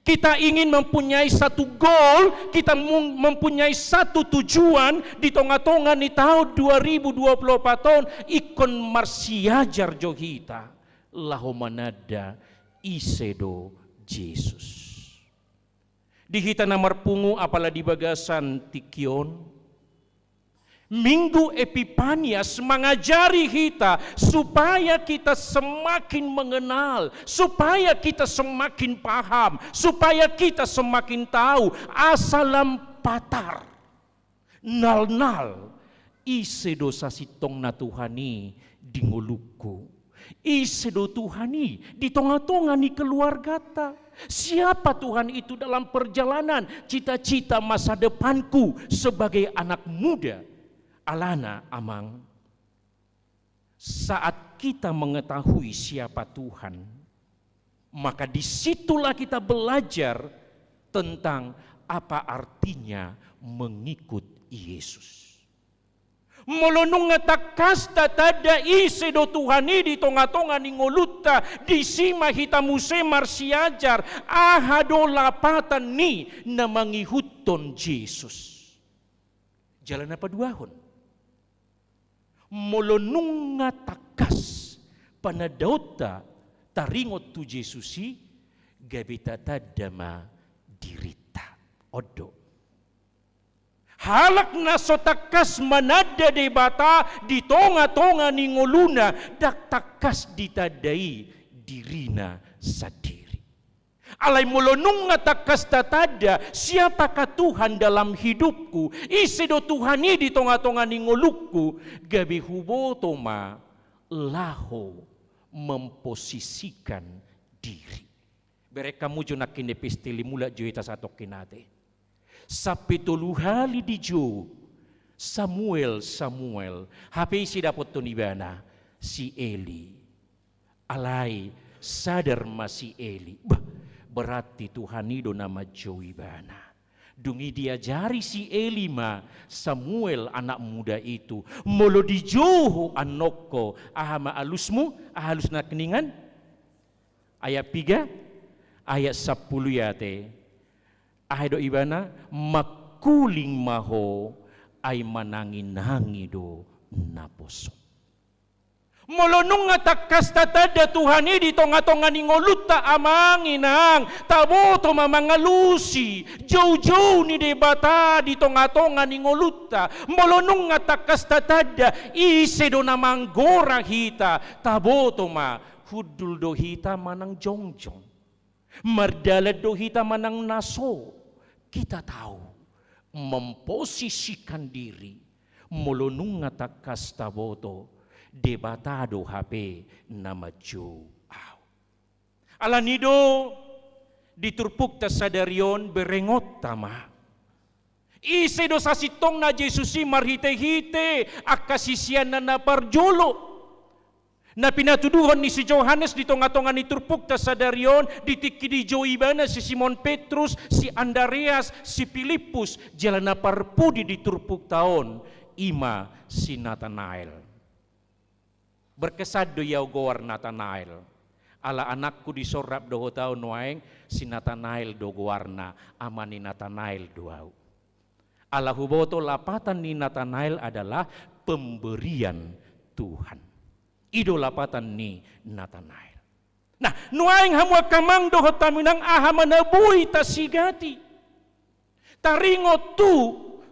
Kita ingin mempunyai satu goal, kita mung-, mempunyai satu tujuan di tonga-tonga ni taon dua ribu dua puluh opat on, ingkon marsiajar jo hita laho mananda ise do Jesus. Di hita na marpungu apala di bagasan tingki on, Minggu Epipanias mengajari hita supaya kita semakin mengenal, supaya kita semakin paham, supaya kita semakin tahu, asa lam patar, nalnal, ise do sasintongna Tuhan i di ngolungku. Ise do Tuhan i di tonga-tonga ni keluargata? Siapa Tuhan itu dalam perjalanan cita-cita masa depanku sebagai anak muda? Alana, amang, saat kita mengetahui siapa Tuhan, maka di situlah kita belajar tentang Apa artinya mengikut Yesus? Molo nunga tangkas tatanda ise do Tuhan i di tonga-tonga ni ngolunta, disi ma hita muse marsiajar, aha do lapatan ni na mangihuthon Jesus. Jala na paduahon. Molo nunga tangkas panandaonta taringot tu Jesus i, gabe tatanda ma dirinta. On do. Halak na so tangkas mananda Debata di tonga-tonga ni ngoluna, ndang tangkas ditandai dirina sandiri. Alai molo nunga tangkas tatanda, siapakah Tuhan dalam hidupku, ise do Tuhan i di tonga-tonga ni ngolungku, gabe huboto ma laho memposisikan diri. Bereng hamu jo nangkin episteli, mulak jo hita satongkin ate. Sampe tolu hali dijou, "Samuel, Samuel." Hape ise dapothon ibana? Si Eli. Alai sadar ma si Eli, bah, berarti Tuhan i do na manjou ibana. Dung i diajari si Eli ma Samuel, anak muda itu, "Molo dijou ho anakko, aha ma alusmu?" Aha alus nangkiningan? Ayat piga? Ayat sampulu i ate. Aha do ibana? "Mangkuling ma ho, ai manangi-nangi do naposo." Molo nunga tangkas tatanda Tuhan i di tonga-tonga ni ngolunta, amang inang, taboto ma mangalusi jou-jou ni Debata di tonga-tonga ni ngolunta. Molo nunga tangkas tatanda ise do na manggora hita, taboto ma hundul do hita manang jongjong. Mardalan do hita manang na so, kita tahu memposisikan diri. Molo nunga tangkas taboto, Debata do hape na manjou ahu. Alani do di turpukta sadari on, berengonta ma. Ise do sasintongna Jesus i marhite-hite angka siseanna na parjolo. Na pinatuduhon ni si Johannes di tonga-tonga ni turpukta sadari on, di tingki dijou ibana si Simon Petrus, si Andreas, si Pilippus, jala na parpudi di turpukta on, i ma si Natanael. Berkesan do i ahu goar Natanael. Ala anakku disorap dohot ahu nuaeng, si Natanael do goarna, ama ni Natanael do ahu. Ala huboto lapatan ni Natanael adalah pemberian Tuhan. I do lapatan ni Natanael. Nah, nuaeng hamu angka amang dohot hamu inang, aha ma na boi tasigati? Taringot tu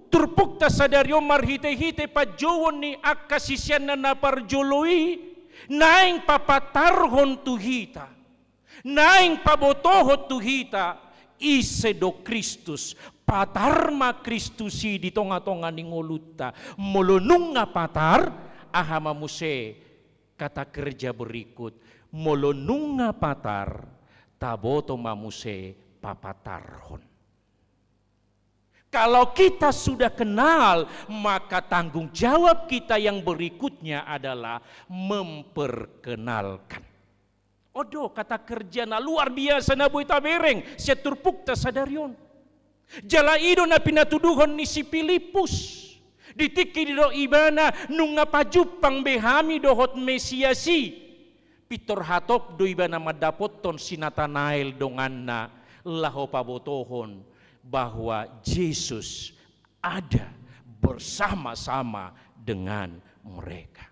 turpukta sadari on marhite-hite panjouon ni angka siseanna na parjolo i, naeng papatarhon tu hita, naeng pabotohon tu hita, ise do Kristus. Patar ma Kristus i di tonga-tonga ni ngolunta. Molo nunga patar, aha ma muse kata kerja berikut? Molo nunga patar, taboto ma muse papatarhon. Kalau kita sudah kenal, maka tanggung jawab kita yang berikutnya adalah memperkenalkan. On do kata kerja na luar biasa na boi tabereng sian turpukta sadari on. Jala i do na pinatuduhon ni si Pilippus. Di tingki didok ibana, nunga pajumpang be hami dohot Mesias i. Pintor hatop do ibana mandapothon si Natanael donganna laho pabotohon bahwa Jesus ada bersama-sama dengan mereka.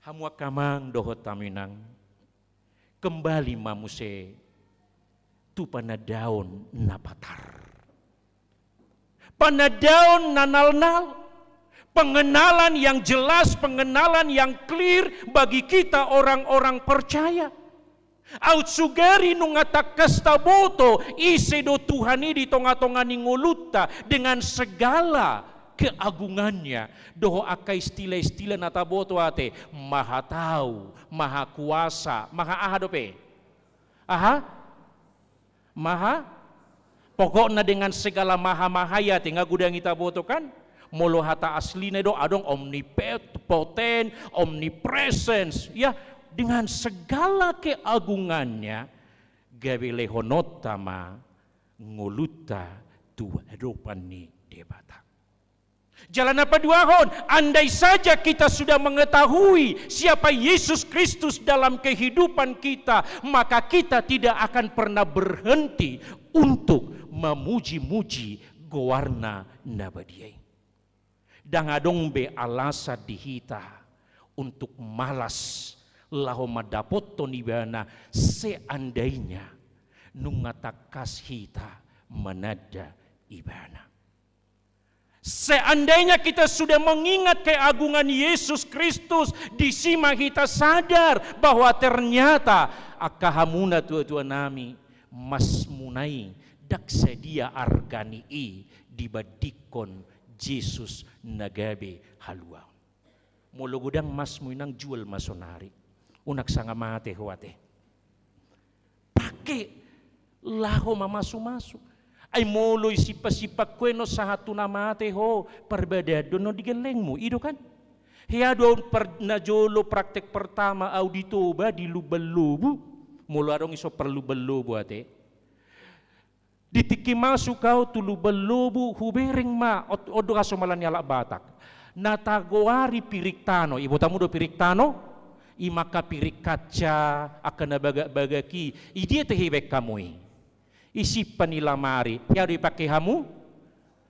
Hamu angka amang dohot hamu inang, kembali ma muse tu panandaon na patar. Panandaon na nalnal, pengenalan yang jelas, pengenalan yang clear bagi kita orang-orang percaya. Aut sugari nunga tangkas taboto ise do Tuhan i di tonga-tonga ni ngolunta dengan segala keagungannya. Dohot angka istilah-istilah na taboto ate, Maha Tahu, Maha Kuasa, Maha aha dope? Aha? Maha? Pokokna dengan segala maha-maha i ate, nga godang i taboto kan? Molo hata aslina do adong omnipotent, omnipresence, ya, dengan segala keagungannya, gabe lehononta ma ngolunta tu adopan ni Debata. Jala na paduahon, andai saja kita sudah mengetahui siapa Yesus Kristus dalam kehidupan kita, maka kita tidak akan pernah berhenti untuk memuji-muji goarna na badia i. Ndang adong be alasan di hita untuk malas laho mandapothon ibana seandainya nunga tangkas hita mananda ibana. Seandainya kita sudah mengingat keagungan Yesus Kristus, disi ma hita sadar bahwa ternyata angka hamu na tuatua nami, masmuna i ndang sadia argani i dibandingkon Jesus na gabe haluaon. Molo godang masmu, inang, jual ma sonari. Unang sanga mate ho ate. Pake laho mamasumasu. Ai molo i simpangsimpang ho enon sahat tu na mate ho, parbadaan do annon di gellengmu, i do kan? Hea do ahu par-, najolo praktek pertama ahu di Toba, di Lumban Lobu. Molo adong i so parlumban lobu ate. Di tingki masuk ahu tu Lumban Lobu, hubereng ma, ot-, on do hasomalan ni halak Batak. Na tagoari piring tano, iboto hamu do piring tano? I ma angka piring kaca, angka na bagak-bagak i, i dia tahe ibaen hamu i? I simpan i lamari, hea do ipake hamu?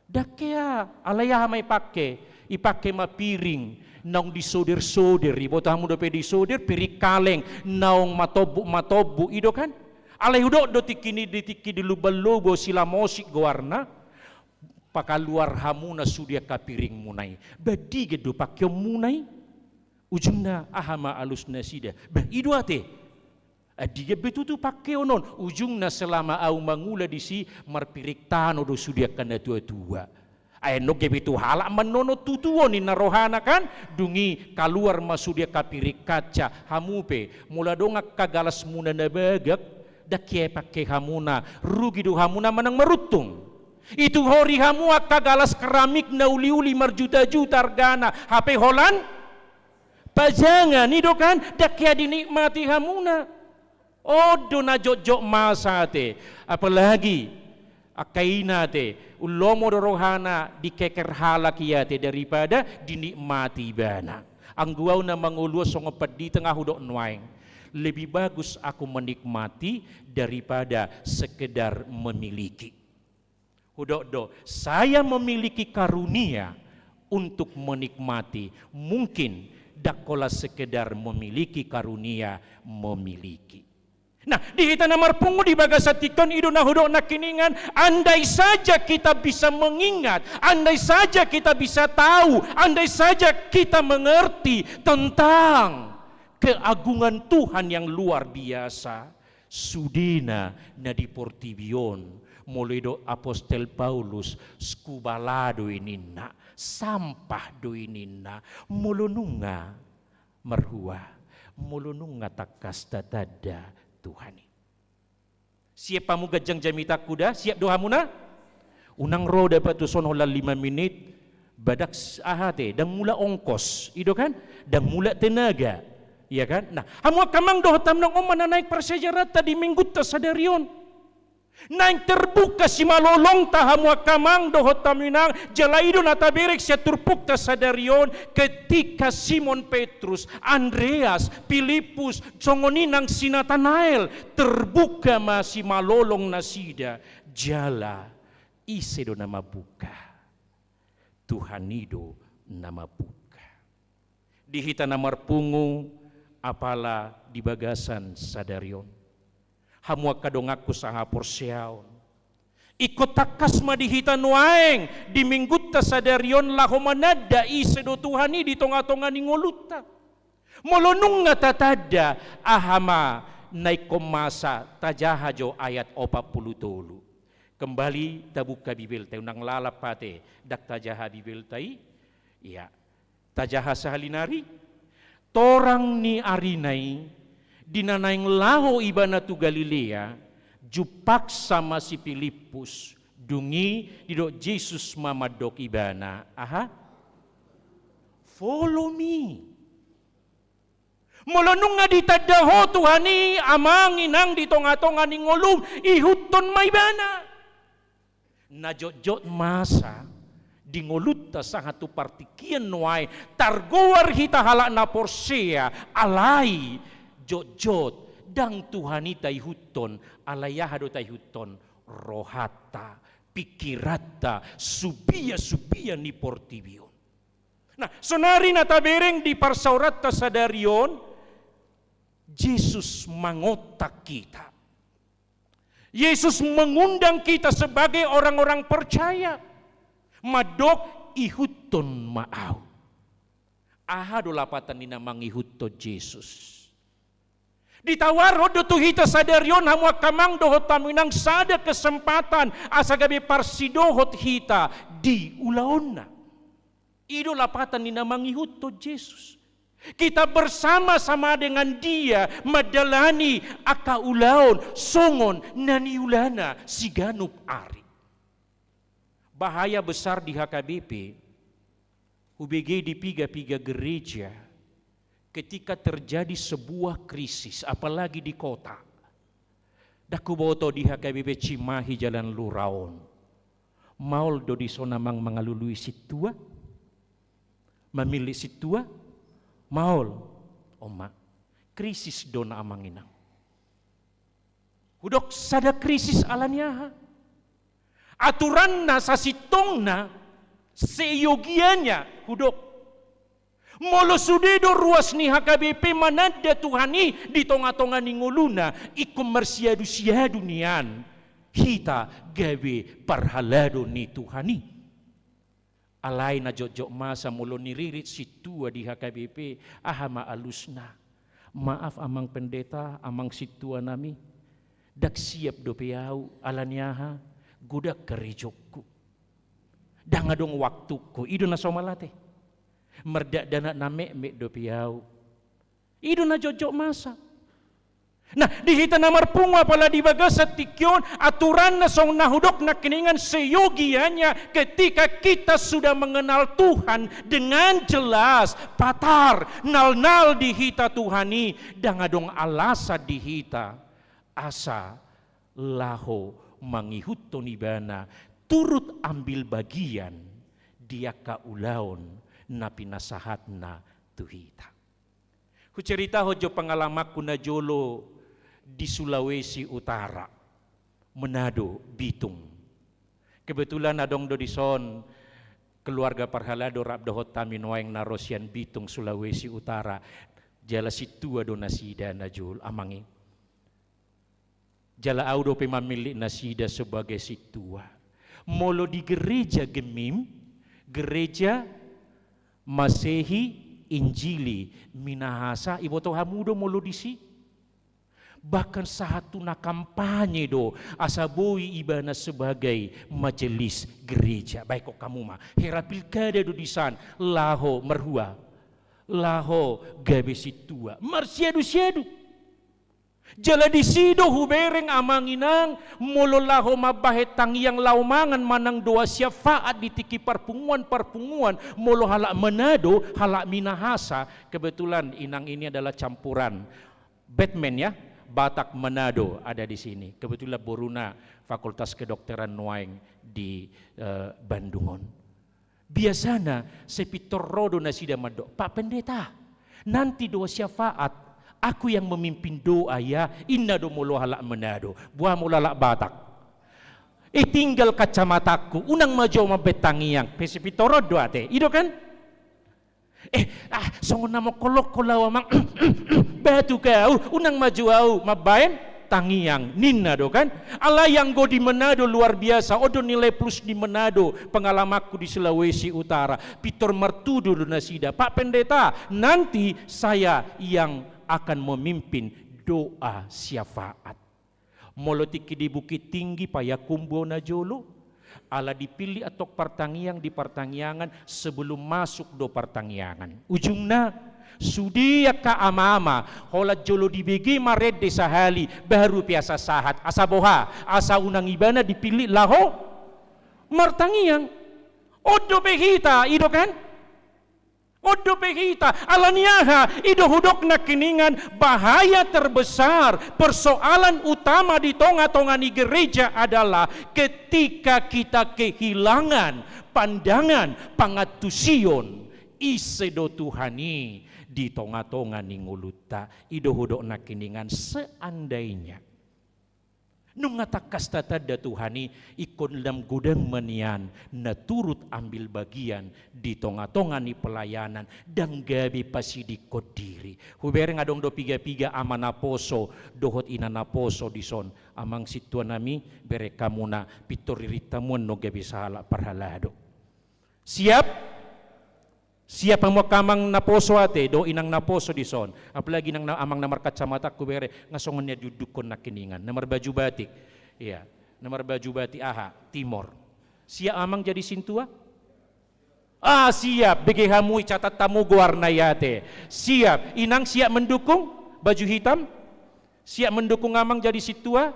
Ndang hea, alai aha ma ipake? Ipake ma piring naung disoder-soder, iboto hamu dope disoder, piring kaleng naung matombuk-matombuk, i do kan? Alai hudok do tingki ni, di tingki di Lumban Lobu, Silamosik goarna, pakaluar hamuna sude angka piringmuna i. Ba andigan do pakeonmuna i? Ujungna aha ma alusnasida? Ba i do ate. Andigan be tutu pakeon on? Ujungna selama ahu mangula disi, marpiring tano do sude angka na tuatua. Ai annon gabe tu halak ma annon on tutu on, ninna rohana kan? Dung i kaluar ma sude angka piring kaca. Hamu pe, molo adong angka galasmuna na bagak, ndang hea ipake hamuna, rugi do hamuna manang maruntung. Ituhori hamu angka galas keramik na uliuli marjutajuta argana, hape holan pajangan, i do kan? Ndang hea dinikmati hamuna. On do na jotjot masa ate. Apalagi angka ina ate, umlomo do rohana dikeker halak i ate daripada dinikmati ibana. Anggo ahu na mangolu on songon pandita, nga hudok nuaeng, lebih bagus aku menikmati daripada sekedar memiliki. Hudok do, saya memiliki karunia untuk menikmati, mungkin ndang holan sekedar memiliki karunia memiliki. Nah, di hita na marpungu di bagasan tingki on, i do na hudok nangkiningan, andai saja kita bisa mengingat, andai saja kita bisa tahu, andai saja kita mengerti tentang keagungan Tuhan yang luar biasa. Sudena na di portibi on, molo didok apostel Paulus, skubala do i ninna, sampah do i ninna, molo nunga marhua, molo nunga tangkas tatanda Tuhan i. Siap hamu ganjang jamitangku da? Siap do hamuna? Unang ro da patuson holan lima minit, ba ndang s-, aha ate, ndang mulak ongkos, i do kan? Ndang mulak tenaga, iya kan? Nah, hamu angka amang dohot hamu inang, on ma na naeng parsiajaranta di Minggunta sadari on. Naeng terbuka simalolongta hamu angka amang dohot hamu inang, jala i do na tabereng sian turpukta sadari on, ketika Simon Petrus, Andreas, Pilippus, songon i nang si Natanael, terbuka ma simalolong nasida, jala ise do na mambuka? Tuhan i do na mambuka. Di hita na marpungu, apala di bagasan sadari on, hamu angka donganku sahaporseaon, ingkon tangkas ma di hita nuaeng di Minggunta sadari on laho mananda ise do Tuhan i di tongatonga ni ngolunta. Molo nunga tatanda, aha ma na ingkon masa? Tajaha jo ayat opat pulu tolu. Kembali tabuka Bibelta i, unang lalap ate, ndang tajaha Bibelta i. Iya. Tajaha sahali nari. Torang ni arina i, di na naeng laho ibana tu Galilea, jumpangsa ma si Pilippus. Dung i didok Jesus ma mandok ibana, aha? Follow me. Molo nunga ditanda ho Tuhan i, amang inang, di tongatonga ni ngolum, ihuthon ma ibana. Na jotjot masa di ngolunta sahat tu partingkian nuaeng, targoar hita halak na porsea, alai jotjot ndang Tuhan i taihuthon, alai aha do taihuthon? Rohanta, pingkiranta, subia-subia ni portibi on. Nah, sonari na tabereng di parsaoranta sadari on, Jesus mangontak hita. Yesus mengundang kita sebagai orang-orang percaya. Mandok, ihuthon ma ahu. Aha do lapatan ni na mangihuthon Jesus? Ditawarhon do tu hita sadari on, hamu angka amang dohot hamu inang, sada kesempatan asa gabe parsidohot hita di ulaonna. I do lapatan ni na mangihuthon Jesus. Kita bersama-sama dengan Dia mandalani angka ulaon songon na niulana siganup ari. Bahaya besar di H K B P, hubege di piga-piga gereja, ketika terjadi sebuah krisis, apalagi di kota. Ndang huboto di H K B P Cimahi Jalan Lura on. Maol do dison amang mangalului sintua? Mamillit sintua? Maol. Oma. Krisis do na amang inang. Hudok sada krisis ala ni aha? Aturanna sasintongna seyogianya hudok. Molo sude do ruas ni H K B P mananda Tuhan i di tonga-tonga ni ngoluna, ingkon marsiadu-siadu nian hita gabe parhalado ni Tuhan i. Alai na jotjot masa molo niririt sintua di H K B P, aha ma alusna? Maaf amang pendeta, amang sintua nami, ndang siap dope ahu, ala ni aha? Godang karejongku. Ndang adong waktungku, i do na somal ate. Mardakdanak na metmet dope ahu. I do na jotjot masa. Nah, di hita na marpungu apala di bagasan tingki on, aturanna songon na hudok nangkiningan, seyogianya ketika kita sudah mengenal Tuhan dengan jelas, patar, nalnal di hita Tuhan i, ndang adong alasan di hita asa laho mangihuthon Ibana, turut ambil bagian di angka ulaon na pinasahatna tu hita. Huceritahon jo pengalamanku na jolo di Sulawesi Utara, Manado, Bitung. Kebetulan adong do dison keluarga parhalado rap dohot hami nuaeng na ro sian Bitung, Sulawesi Utara. Jala sintua do nasida na jolo, amang i. Jala ahu dope mamillit nasida sebagai sintua. Molo di gereja Gemim, gereja Masehi Injili Minahasa, iboto hamu do molo disi? Bahkan sahat tu na kampanye do, asa boi ibana sebagai majelis gereja. Baen hamu ma, hera pilkada do disan, laho marhua, laho gabe sintua. Marsiadu-siadu. Jala disi do hubereng amang inang, molo laho mambahen tangiang laho mangan manang doa syafaat di tingki parpunguan-parpunguan, molo halak Manado, halak Minahasa, kebetulan inang ini adalah campuran Batman ya, Batak Manado ada di sini. Kebetulan boruna Fakultas Kedokteran nuaeng di, eh, Bandung on. Biasana, sai pintor ro do nasida mandok, "Pak Pendeta, nanti doa syafaat, aku yang memimpin doa ya," ninna do molo halak Manado. Boha molo halak Batak? "Eh, tinggal kacamataku, unang ma jo au mambahen tangiang." Pe sai pintor ro do ate, i do kan? "Eh, ah, songon na mongkol-ongkol au, amang, batuk au, unang ma jo au mambahen tangiang," ninna do kan. Alai anggo di Manado luar biasa, on do nilai plus di Manado, pengalamanku di Sulawesi Utara, pintor martudur do nasida, "Pak Pendeta, nanti saya yang akan memimpin doa syafaat." Molo tingki di Bukittinggi, Payakumbuh na jolo, ala dipillit antong partangiang di partangiangan, sebelum masuk do partangiangan. Ujungna, sude angka ama-ama, holan jolo dibege marende sahali, baru pe asa sahat, asa boha, asa unang ibana dipillit laho martangiang. On dope hita, i do kan? On dope hita, ala ni aha? I do hudok nangkiningan, bahaya terbesar, persoalan utama di tonga-tonga ni gereja adalah ketika kita kehilangan pandangan, pangantusion, ise do Tuhan i di tonga-tonga ni ngolunta. I do hudok nangkiningan, seandainya nunga tangkas tatanda Tuhan i, ingkon lam godang ma nian na turut ambil bagian di tonga-tonga ni pelayanan, ndang gabe pasidingkon diri. Hubereng adong do piga-piga ama naposo dohot ina naposo dison. Amang sintua nami, bereng hamuna pintor ririt hamu annon gabe sahalak parhalado. Siap? Siap hamu angka amang naposo ate, dohot inang naposo dison. Apalagi inang na, amang na markacamata, hubereng, nga songon na diundukkon nangkiningan. Na marbaju batik. Iya, na marbaju batik aha? Timor. Siap amang jadi sintua? Ah, siap. Bege hamu, i catat hamu goarna i ate. Siap. Inang siap mendukung? Baju hitam? Siap mendukung amang jadi sintua?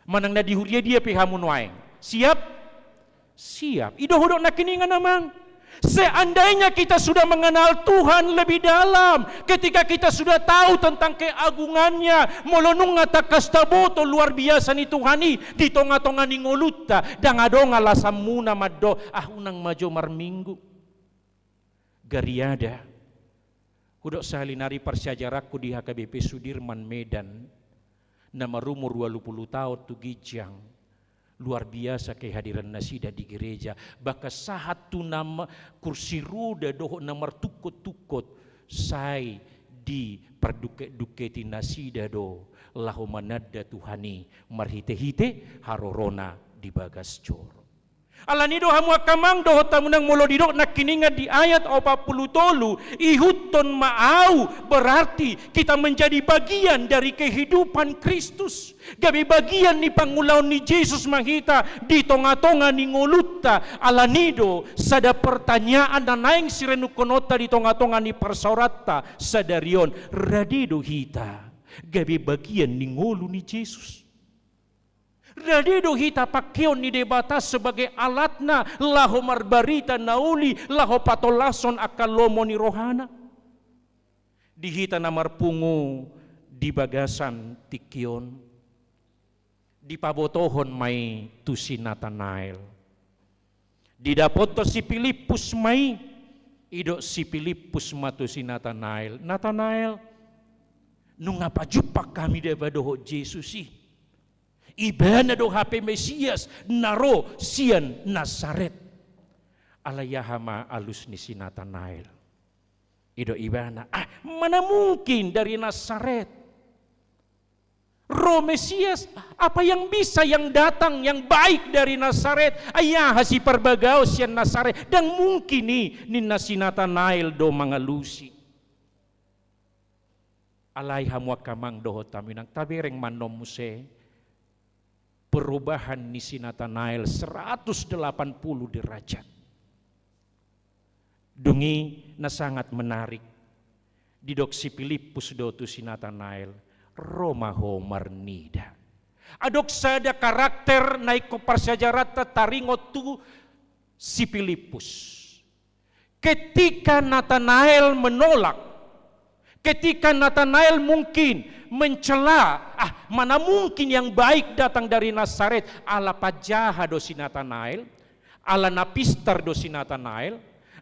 Manang na di huria dia pe hamu nuaeng. Siap? Siap. I do hudok nangkiningan amang. Seandainya kita sudah mengenal Tuhan lebih dalam, ketika kita sudah tahu tentang keagungannya, molo nunga tangkas taboto luar biasa ni Tuhan i di tonga-tonga ni ngolunta, ndang adong alasanmuna mandok, ah, unang ma jo marminggu. Gariada. Hudok sahali nari parsiajaranku di H K B P Sudirman Medan, na marumur ualu pulu taon tu ginjang, luar biasa kehadiran nasida di gereja, bahkan sahat tu na ma-, kursi roda dohot na martungkot-tungkot, sai dipardungket-dungketi nasida do laho mananda Tuhan i marhite-hite harorona di bagas joro. Ala ni do hamu angka amang dohot hamu inang, molo didok nangkiningan di ayat opat pulu tolu, ihuthon ma ahu, berarti kita menjadi bagian dari kehidupan Kristus. Gabe bagian ni pangulaon ni Jesus ma hita di tonga-tonga ni ngolunta. Ala ni do sada pertanyaan na naeng sirenungkononta di tonga-tonga ni parsaoranta sadari on, rade do hita gabe bagian ni ngolu ni Jesus? Rade do hita pangkeon ni Debata sebagai alatna laho marbarita na uli, laho patolashon angka lomo ni rohana? Di hita na marpungu di bagasan tingki on, dipabotohon ma i tu si Natanael. Didapothon si Pilippus ma i, didok si Pilippus ma tu si Natanael, Natanael, nunga pajumpang hami daba dohot Jesus i. Ibana do hape Mesias na ro sian Nasaret. Alai aha ma alus ni si Natanael? Didok ibana, ah, mana mungkin dari Nasaret ro Mesias? Apa yang bisa yang datang yang baik dari Nasaret? Ai aha siparbagaon sian Nasaret? Ndang mungkin i, ninna si Natanael do mangalusi. Alai hamu angka amang dohot hamu inang, tabereng ma annon muse perubahan ni si Natanael seratus delapan puluh derajat. Dung i na sangat menarik, didok si Pilippus do tu si Natanael, ro ma ho marnida. Adong sada karakter na ingkon parsiajaranta taringot tu si Pilippus. Ketika Natanael menolak, ketika Natanael mungkin mencela, ah, mana mungkin yang baik datang dari Nasaret, ala panjaha do si Natanael, ala na pistar do si Natanael,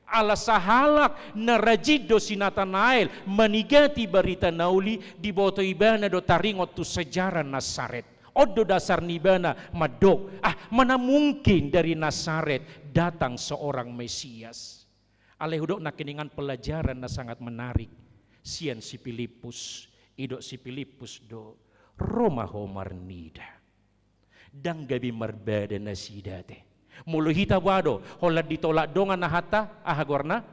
ala sahalak na rajin do si Natanael manigati barita na uli, diboto ibana do taringot tu sejarah Nasaret. On do dasar ni ibana mandok, ah, mana mungkin dari Nasaret datang seorang Mesias. Alai hudok nangkiningan pelajaran na sangat menarik sian si Pilippus, didok si Pilippus do, ro ma ho marnida. Ndang gabe marbada nasida ate. Molo hita boha do, holan ditolak dongan hata, aha goarna?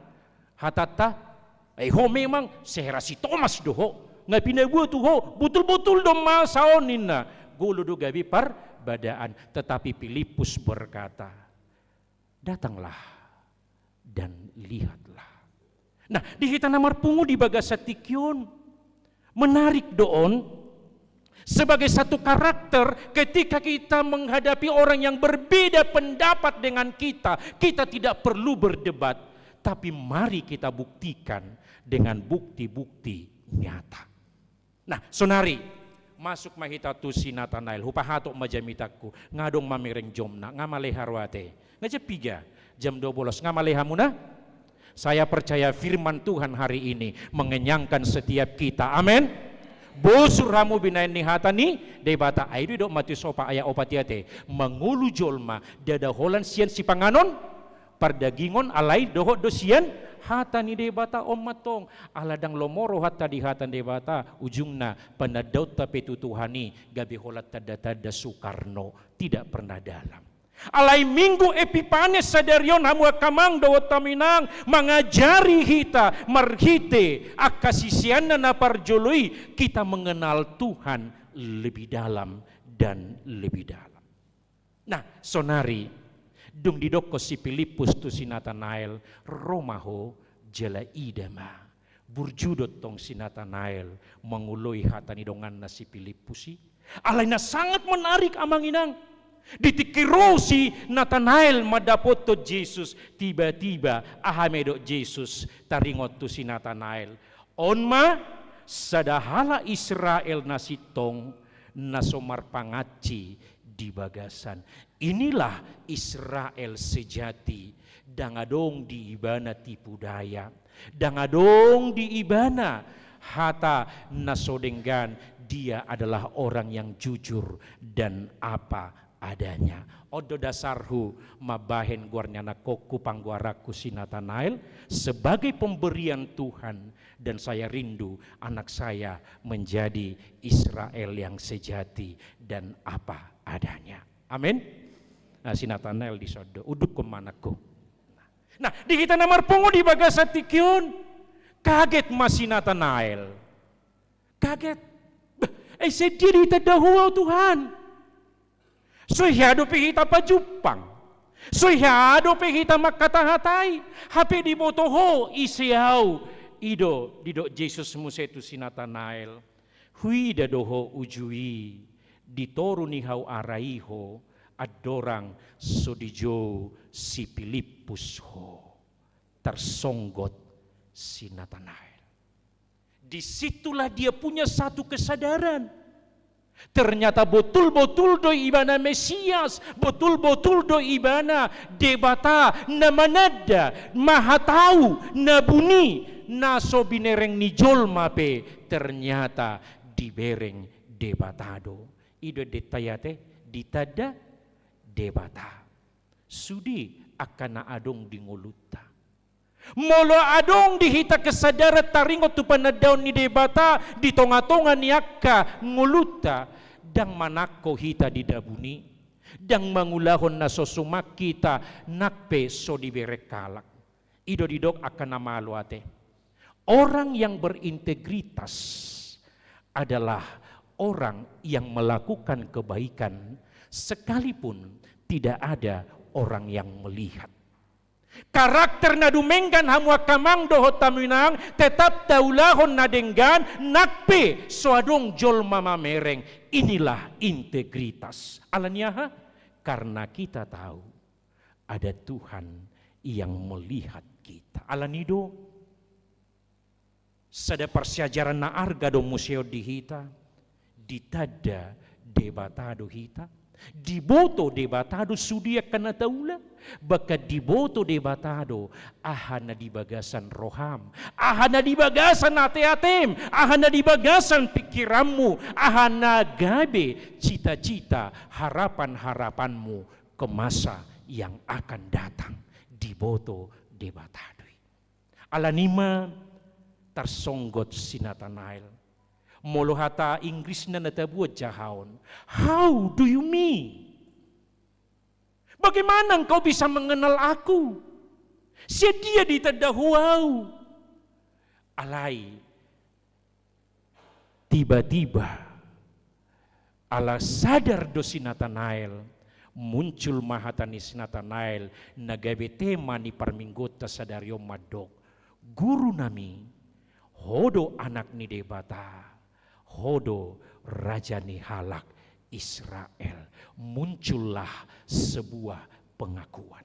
Hatanta, eh, ho memang sehera si Tomas do ho. Nga pinaboa tu ho, botul-botul do masa on ninna. Golo do gabe parbadaan, tetapi Pilippus berkata, datanglah dan lihatlah. Nah, di hita na marpungu di bagasan tingki on, menarik do on sebagai satu karakter, ketika kita menghadapi orang yang berbeda pendapat dengan kita, kita tidak perlu berdebat, Tapi mari kita buktikan dengan bukti-bukti nyata. Nah, sonari, masuk ma hita tu si Natanael, hupahatop ma jamitangku, nga adong mamereng jomna, nga male hamu ate. Nga jam piga, jam dua belas, nga male hamuna? Saya percaya firman Tuhan hari ini mengenyangkan setiap kita. Amin. Bosur hamu binahen ni hata ni Debata. Ai do didok Matius opat ayat opat i ate. Mangolu jolma, ndada holan sian sipanganon pardagingon, alai dohot do sian hata ni Debata. On ma tong, ala ndang lomo rohanta di hata ni Debata, ujungna panandaonta pe tu Tuhan i gabe holan tanda-tanda Soekarno, tidak pernah dalam. Alai Minggu Epipanes sadari on, hamu angka amang dohot hamu inang, mangajari hita marhite angka siseanna na parjolo i, kita mengenal Tuhan lebih dalam dan lebih dalam. Nah, sonari, dung didokkon si Pilippus tu si Natanael, ro ma ho jala ida ma. Burju do tong si Natanael mangoloi hata ni donganna si Pilippus i. Alai na sangat menarik, amang inang. Di tingki ro si Natanael mandapothon Jesus, tiba-tiba aha ma didok Jesus taringot tu si Natanael? On ma, sada halak Israel na sintong, na so marpangansi di bagasan. Inilah Israel sejati, ndang adong di ibana tipu daya, ndang adong di ibana hata na so denggan, dia adalah orang yang jujur dan apa adanya. On do dasarhu mambahen goar ni anakkonku, panggoaranku si Natanael, sebagai pemberian Tuhan, dan saya rindu anak saya menjadi Israel yang sejati dan apa adanya. Amin. Nah, si Natanael dison do, udukkon ma anakku. Nah, di hita na marpungu di bagasan tingki on, kaget ma si Natanael. Kaget. Bah, ai sian dia ditanda Ho au, Tuhan? So hea dope hita pajumpang. So hea dope hita mangkatahatai. Hape diboto Ho ise au. I do didok Jesus muse tu si Natanael. Huida do ho uju i, di toru ni hau ara i ho, andorang so dijou si Pilippus ho. Tarsonggot si Natanael. Di situlah dia punya satu kesadaran. Ternyata botul-botul do ibana Mesias, botul-botul do ibana Debata, na mananda, mahatau, na buni, na so binereng ni jolma pe ternyata dibereng Debata do. I do ende ta i ate, ditanda Debata. Sude angka na adong di ngolunta. Molo adong di hita kesadaran taringot tu panandaon ni Debata di tonga-tonga ni angka ngolunta, ndang manangko hita di dabun i, ndang mangulahon na so suman hita nang pe so dibereng halak. I do didok angka na malo ate. Orang yang berintegritas adalah orang yang melakukan kebaikan sekalipun tidak ada orang yang melihat. Karakter na dumenggan hamu angka amang dohot hamu inang, tetap taulahon na denggan, nang pe so adong jolma mamereng. Inilah integritas. Ala ni aha? Karena kita tahu ada Tuhan yang melihat kita. Ala ni do, sada parsiajaran na arga do muse on di hita, ditanda Debata do hita, diboto Debata do sude angka na taula, bahkan diboto Debata do aha na di bagasan roham, aha na di bagasan ate-atem, aha na di bagasan pingkiranmu, aha na gabe cita-cita, harapan-harapanmu ke masa yang akan datang. Diboto Debata do i. Ala ni ma tarsonggot si Natanael. Molo hata Inggrisna na tabuat jahaon, "How do you mean? Bagaimana engkau bisa mengenal aku? Sian dia ditanda Ho au?" Alai tiba-tiba, ala sadar do si Natanael, muncul ma hata ni si Natanael na gabe tema ni parmingguonta sadari on mandok, "Guru nami, Ho do Anak ni Debata, Ho do Raja ni halak Israel." Muncullah sebuah pengakuan.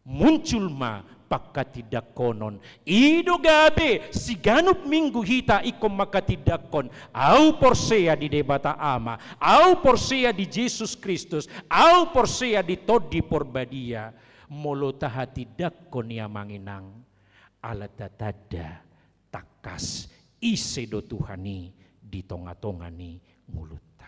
Muncul ma pangkatindanghonon. I do gabe siganup minggu hita ingkon mangkatindangkon, au porsea di Debata Ama, au porsea di Jesus Kristus, au porsea di Tondi Porbadia. Molo tahatindangkon i, amang inang, ala tatanda tangkas ise do Tuhan i di tonga-tonga ni ngolunta.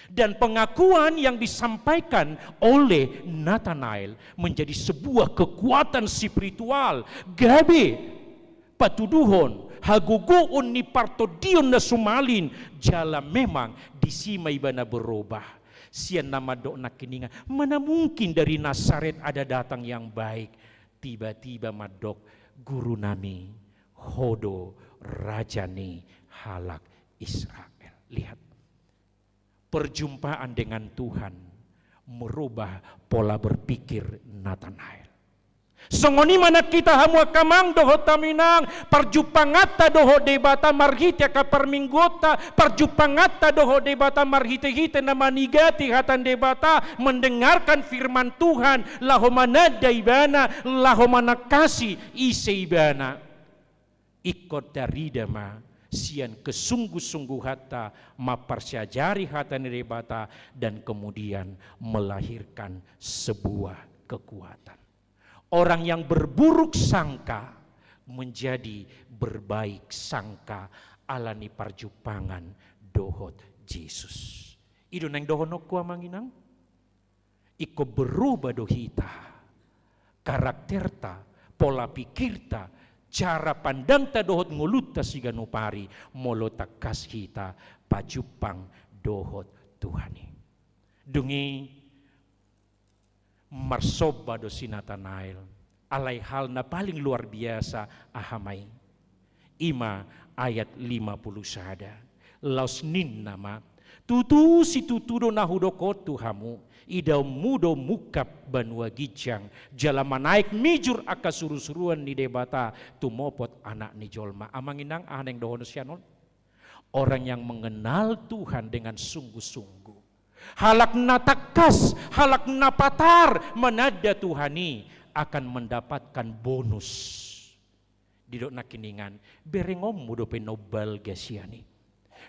Dan pengakuan yang disampaikan oleh Natanael menjadi sebuah kekuatan spiritual, gabe patuduhon hagogoon ni partondion na sumalin, jala memang disi ma ibana berubah. Sian na mandok nangkiningan, mana mungkin dari Nazaret ada datang yang baik? Tiba-tiba mandok, Guru nami, Ho do Raja ni halak Israel. Lihat, perjumpaan dengan Tuhan merubah pola berpikir Natanael. Songon i ma nang hita, hamu angka amang dohot hamu inang, parjumpanganta dohot Debata marhite angka parmingguonta, parjumpanganta dohot Debata marhite-hite na manigati hata ni Debata, mendengarkan firman Tuhan, laho mananda Ibana, laho manangkasi ise Ibana. Ingkon tarida ma sian kesungguh-sungguhanta mamparsiajari hata ni Debata dan kemudian melahirkan sebuah kekuatan. Orang yang berburuk sangka menjadi berbaik sangka ala ni parjumpangan dohot Jesus. I do naeng dohononku, amang inang. Ingkon berubah do hita, karakterta, pola pikirta, cara pandangta dohot ngolunta siganup ari, molo tangkas hita pajumpang dohot Tuhan i. Dung i marsomba do si Natanael, alai hal na paling luar biasa aha ma i? I ma ayat lima puluh sada. Laos ninna ma, tutu situtu do na hudok on tu hamu, idaonmu do mungkap banua ginjang, jala manaek mijur angka surusuruan ni Debata tumopot Anak ni Jolma. Amang inang, aha naeng dohonon sian on? Orang yang mengenal Tuhan dengan sungguh-sungguh, halak na tangkas, halak na patar mananda Tuhan i akan mendapatkan bonus. Didok nangkiningan, berengonmu dope na umbalga sian i.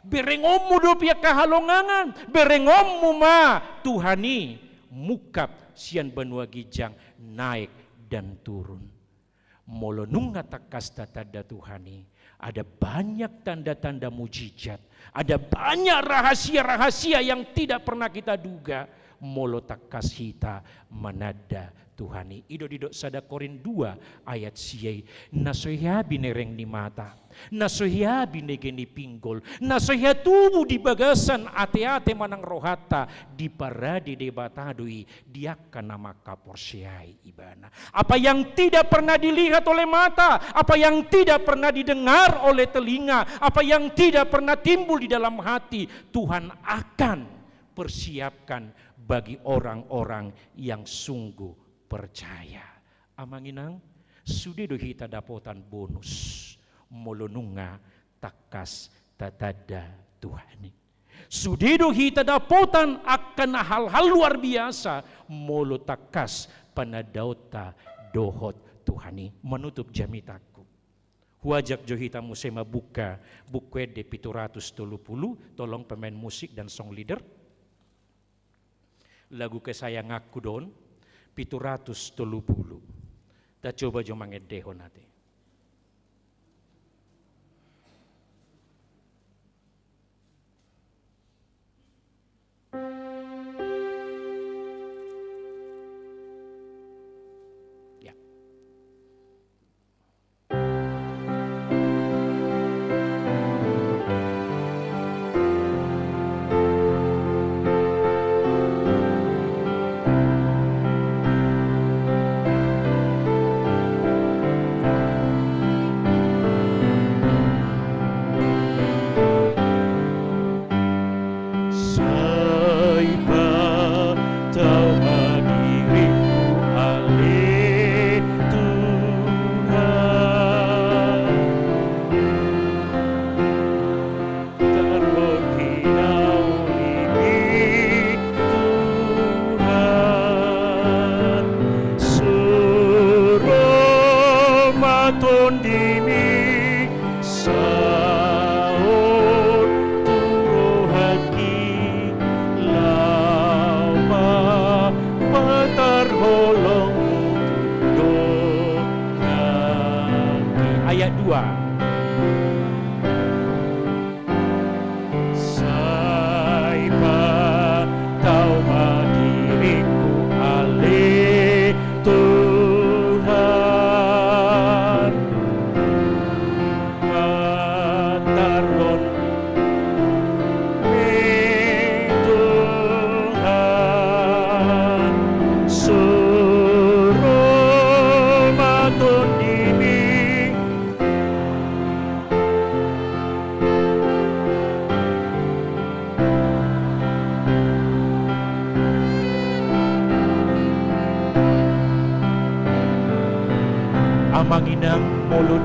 Berengonmu dope angka halongangan, berengonmu ma Tuhan i mungkap sian banua ginjang, naek dan turun. Molo nunga tangkas tatanda Tuhan i, ada banyak tanda-tanda mujizat, ada banyak rahasia-rahasia yang tidak pernah kita duga, molo tangkas hita mananda Tuhan i. I do didok sada Korint dua ayat sia i, na so hea binereng ni mata, na so hea binege ni pinggol, na so hea tubu di bagasan ateate manang rohanta, diparade Debata do i di angka na mangkaporseai Ibana. Apa yang tidak pernah dilihat oleh mata, apa yang tidak pernah didengar oleh telinga, apa yang tidak pernah timbul di dalam hati, Tuhan akan persiapkan bagi orang-orang yang sungguh percaya. Amang inang, sude do hita dapotan bonus molo nunga tangkas tatanda Tuhan i. Sude do hita dapotan angka na hal-hal luar biasa molo tangkas panandaonta dohot Tuhan i. Manutup jamitangku, huajak jo hita muse mambuka Buku Ende pitu ratus tolu pulu. Tolong pemain musik dan song leader. Lagu kesayanganku do on, pitu ratus tolu pulu. Tacoba jo mangendehon ate. Ya.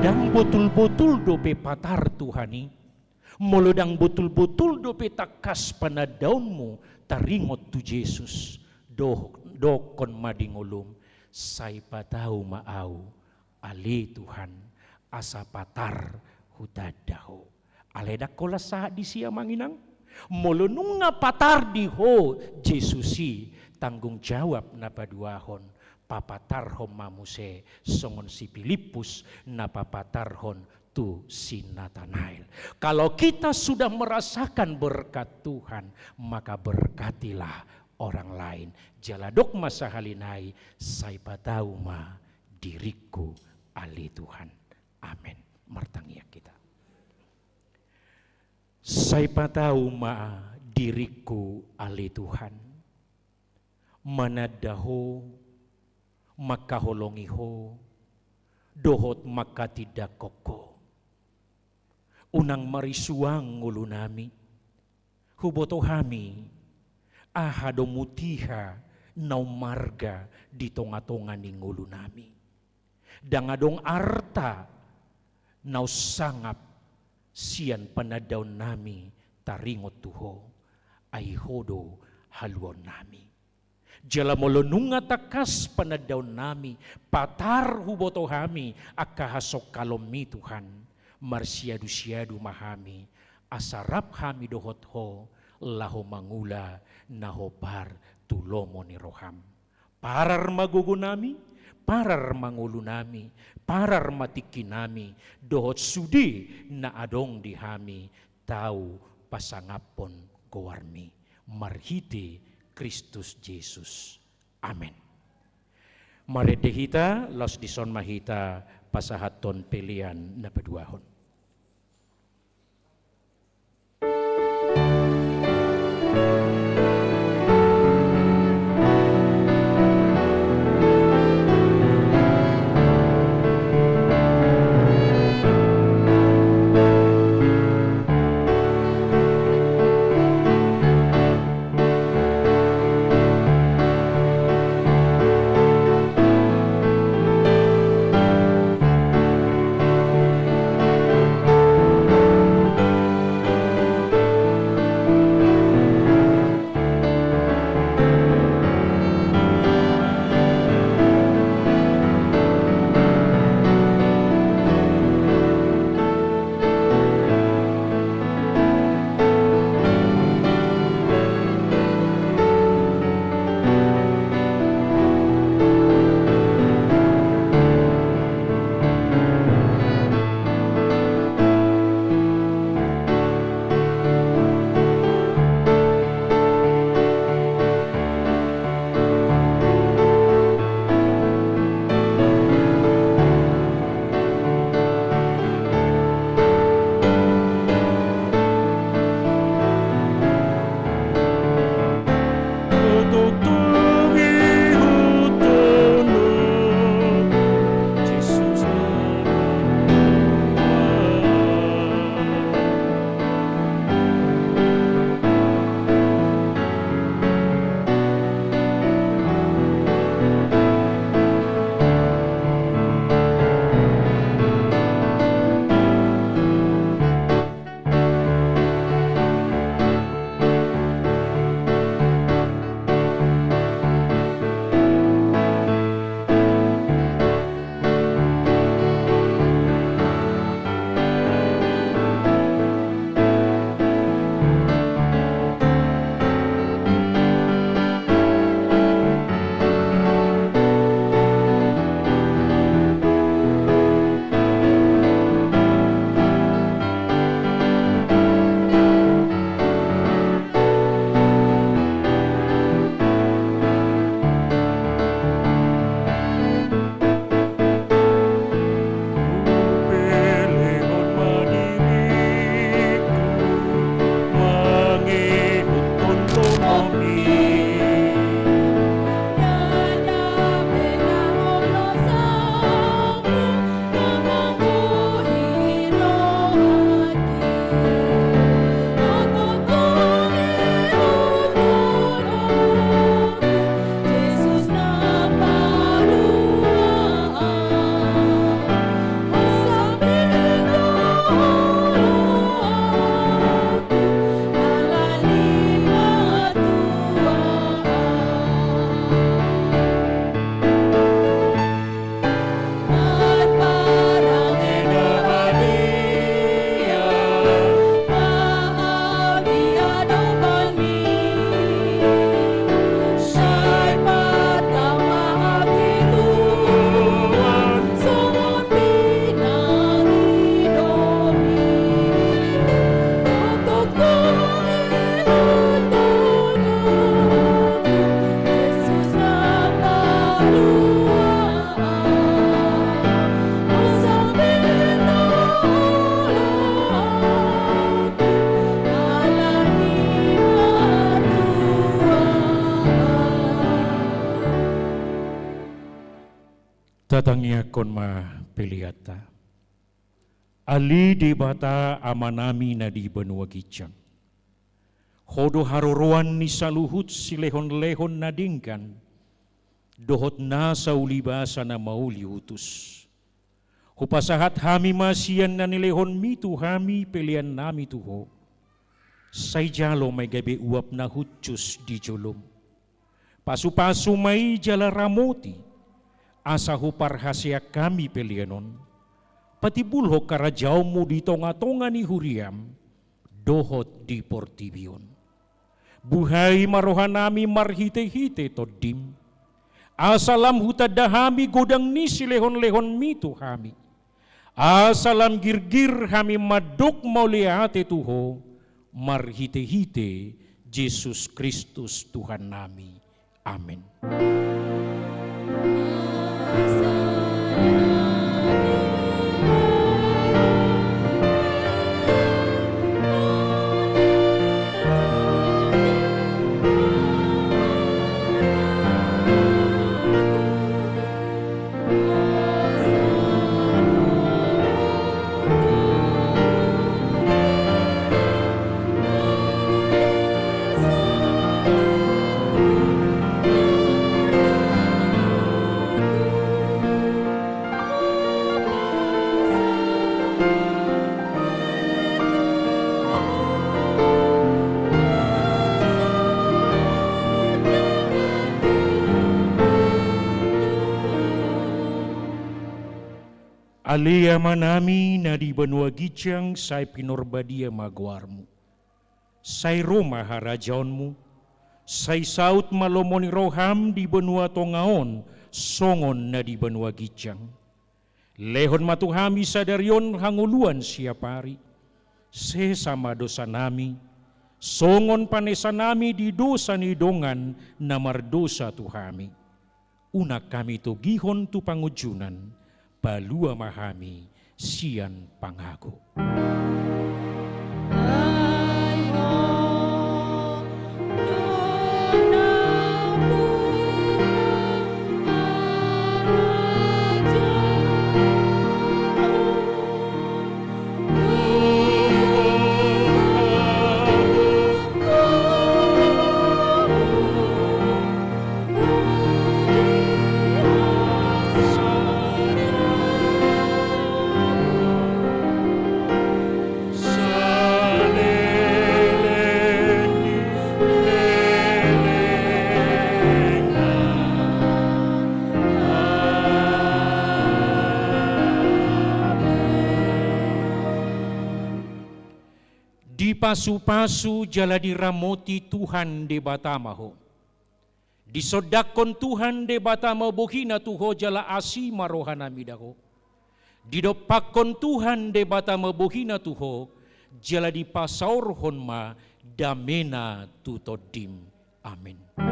Ndang botul-botul dope patar Tuhan i, molo ndang botul-botul dope tangkas panandaonmu taringot tu Jesus, doh-, dokkon ma di ngolum, sai patau ma au, ale Tuhan, asa patar hutanda Ho. Alai ndang holan sahat disi amang inang. Molo nunga patar di ho Jesus i, tanggung jawab na paduahon, papatarhon ma muse songon si Pilippus na papatarhon tu si Natanael. Kalau kita sudah merasakan berkat Tuhan, maka berkatilah orang lain. Jala dok ma sahali nai, sai patau ma diringku ale Tuhan. Amen. Martangiang hita. Sai patau ma diringku ale Tuhan, mananda Ho, mangkaholongi Ho, dohot mangkatindangkon Ho. Unang marisuang ngolunami, huboto hami, aha do mutiha na ummarga di tonga-tonga ni ngolunami. Ndang adong arta na umsangap sian panandaonnami taringot tu Ho, ai Ho do haluaonnami. Jala molo nunga tangkas panandaonnami, patar huboto hami angka hasongkalonmi Tuhan, marsiadu-siadu ma hami, asa rap hami dohot Ho, laho mangula na hombar tu lomo ni roham. Parar ma gogonami, parar ma ngolunami, parar ma tingkinami, dohot sude na adong di hami, tau pasangaphon goarmi. Marhite Kristus Jesus. Amen. Marende hita, laos dison ma hita pasahathon pelean na paduahon. Tatangiangkon ma peleanta. Ale Debata Amanami na di banua ginjang, Ho do haroroan ni saluhut silehonlehon na denggan dohot nasa ulibasa na mauliutus. Hupasahat hami ma sian na nilehonMi tu hami peleannami tu Ho. Sai jalo ma i gabe uap na hushus di joloM. Pasupasu ma i jala ramoti, asa huparhaseang hami pelean on patimbulhon harajaonMu di tongatonga ni huriaM dohot di portibi on. Buhai ma rohanami marhitehite TondiM, asa lam hutanda hami godang ni silehonlehonMi tu hami, asa lam girgir hami mandok mauliate tu Ho marhitehite Jesus Kristus Tuhannami. Amen. Ale Amanami na di banua ginjang, sai pinarbadia ma goarMu. Sai ro ma harajaonMu. Sai saut ma lomo ni rohaM di banua tonga on songon na di banua ginjang. Lehon ma tu hami sadari on hangoluan siapari. Sesa ma dosanami, songon panesanami di dosa ni dongan na mardosa tu hami. Unang hami togihon tu pangunjunan, palua ma hami sian pangago. Dipasupasu jala diramoti Tuhan Debata ma ho. Disondangkon Tuhan Debata ma bohiNa tu ho jala asi ma rohaNa mida ho. Didompakkon Tuhan Debata ma bohiNa tu ho, jala dipasaorhon ma dameNa tu tondim. Amen.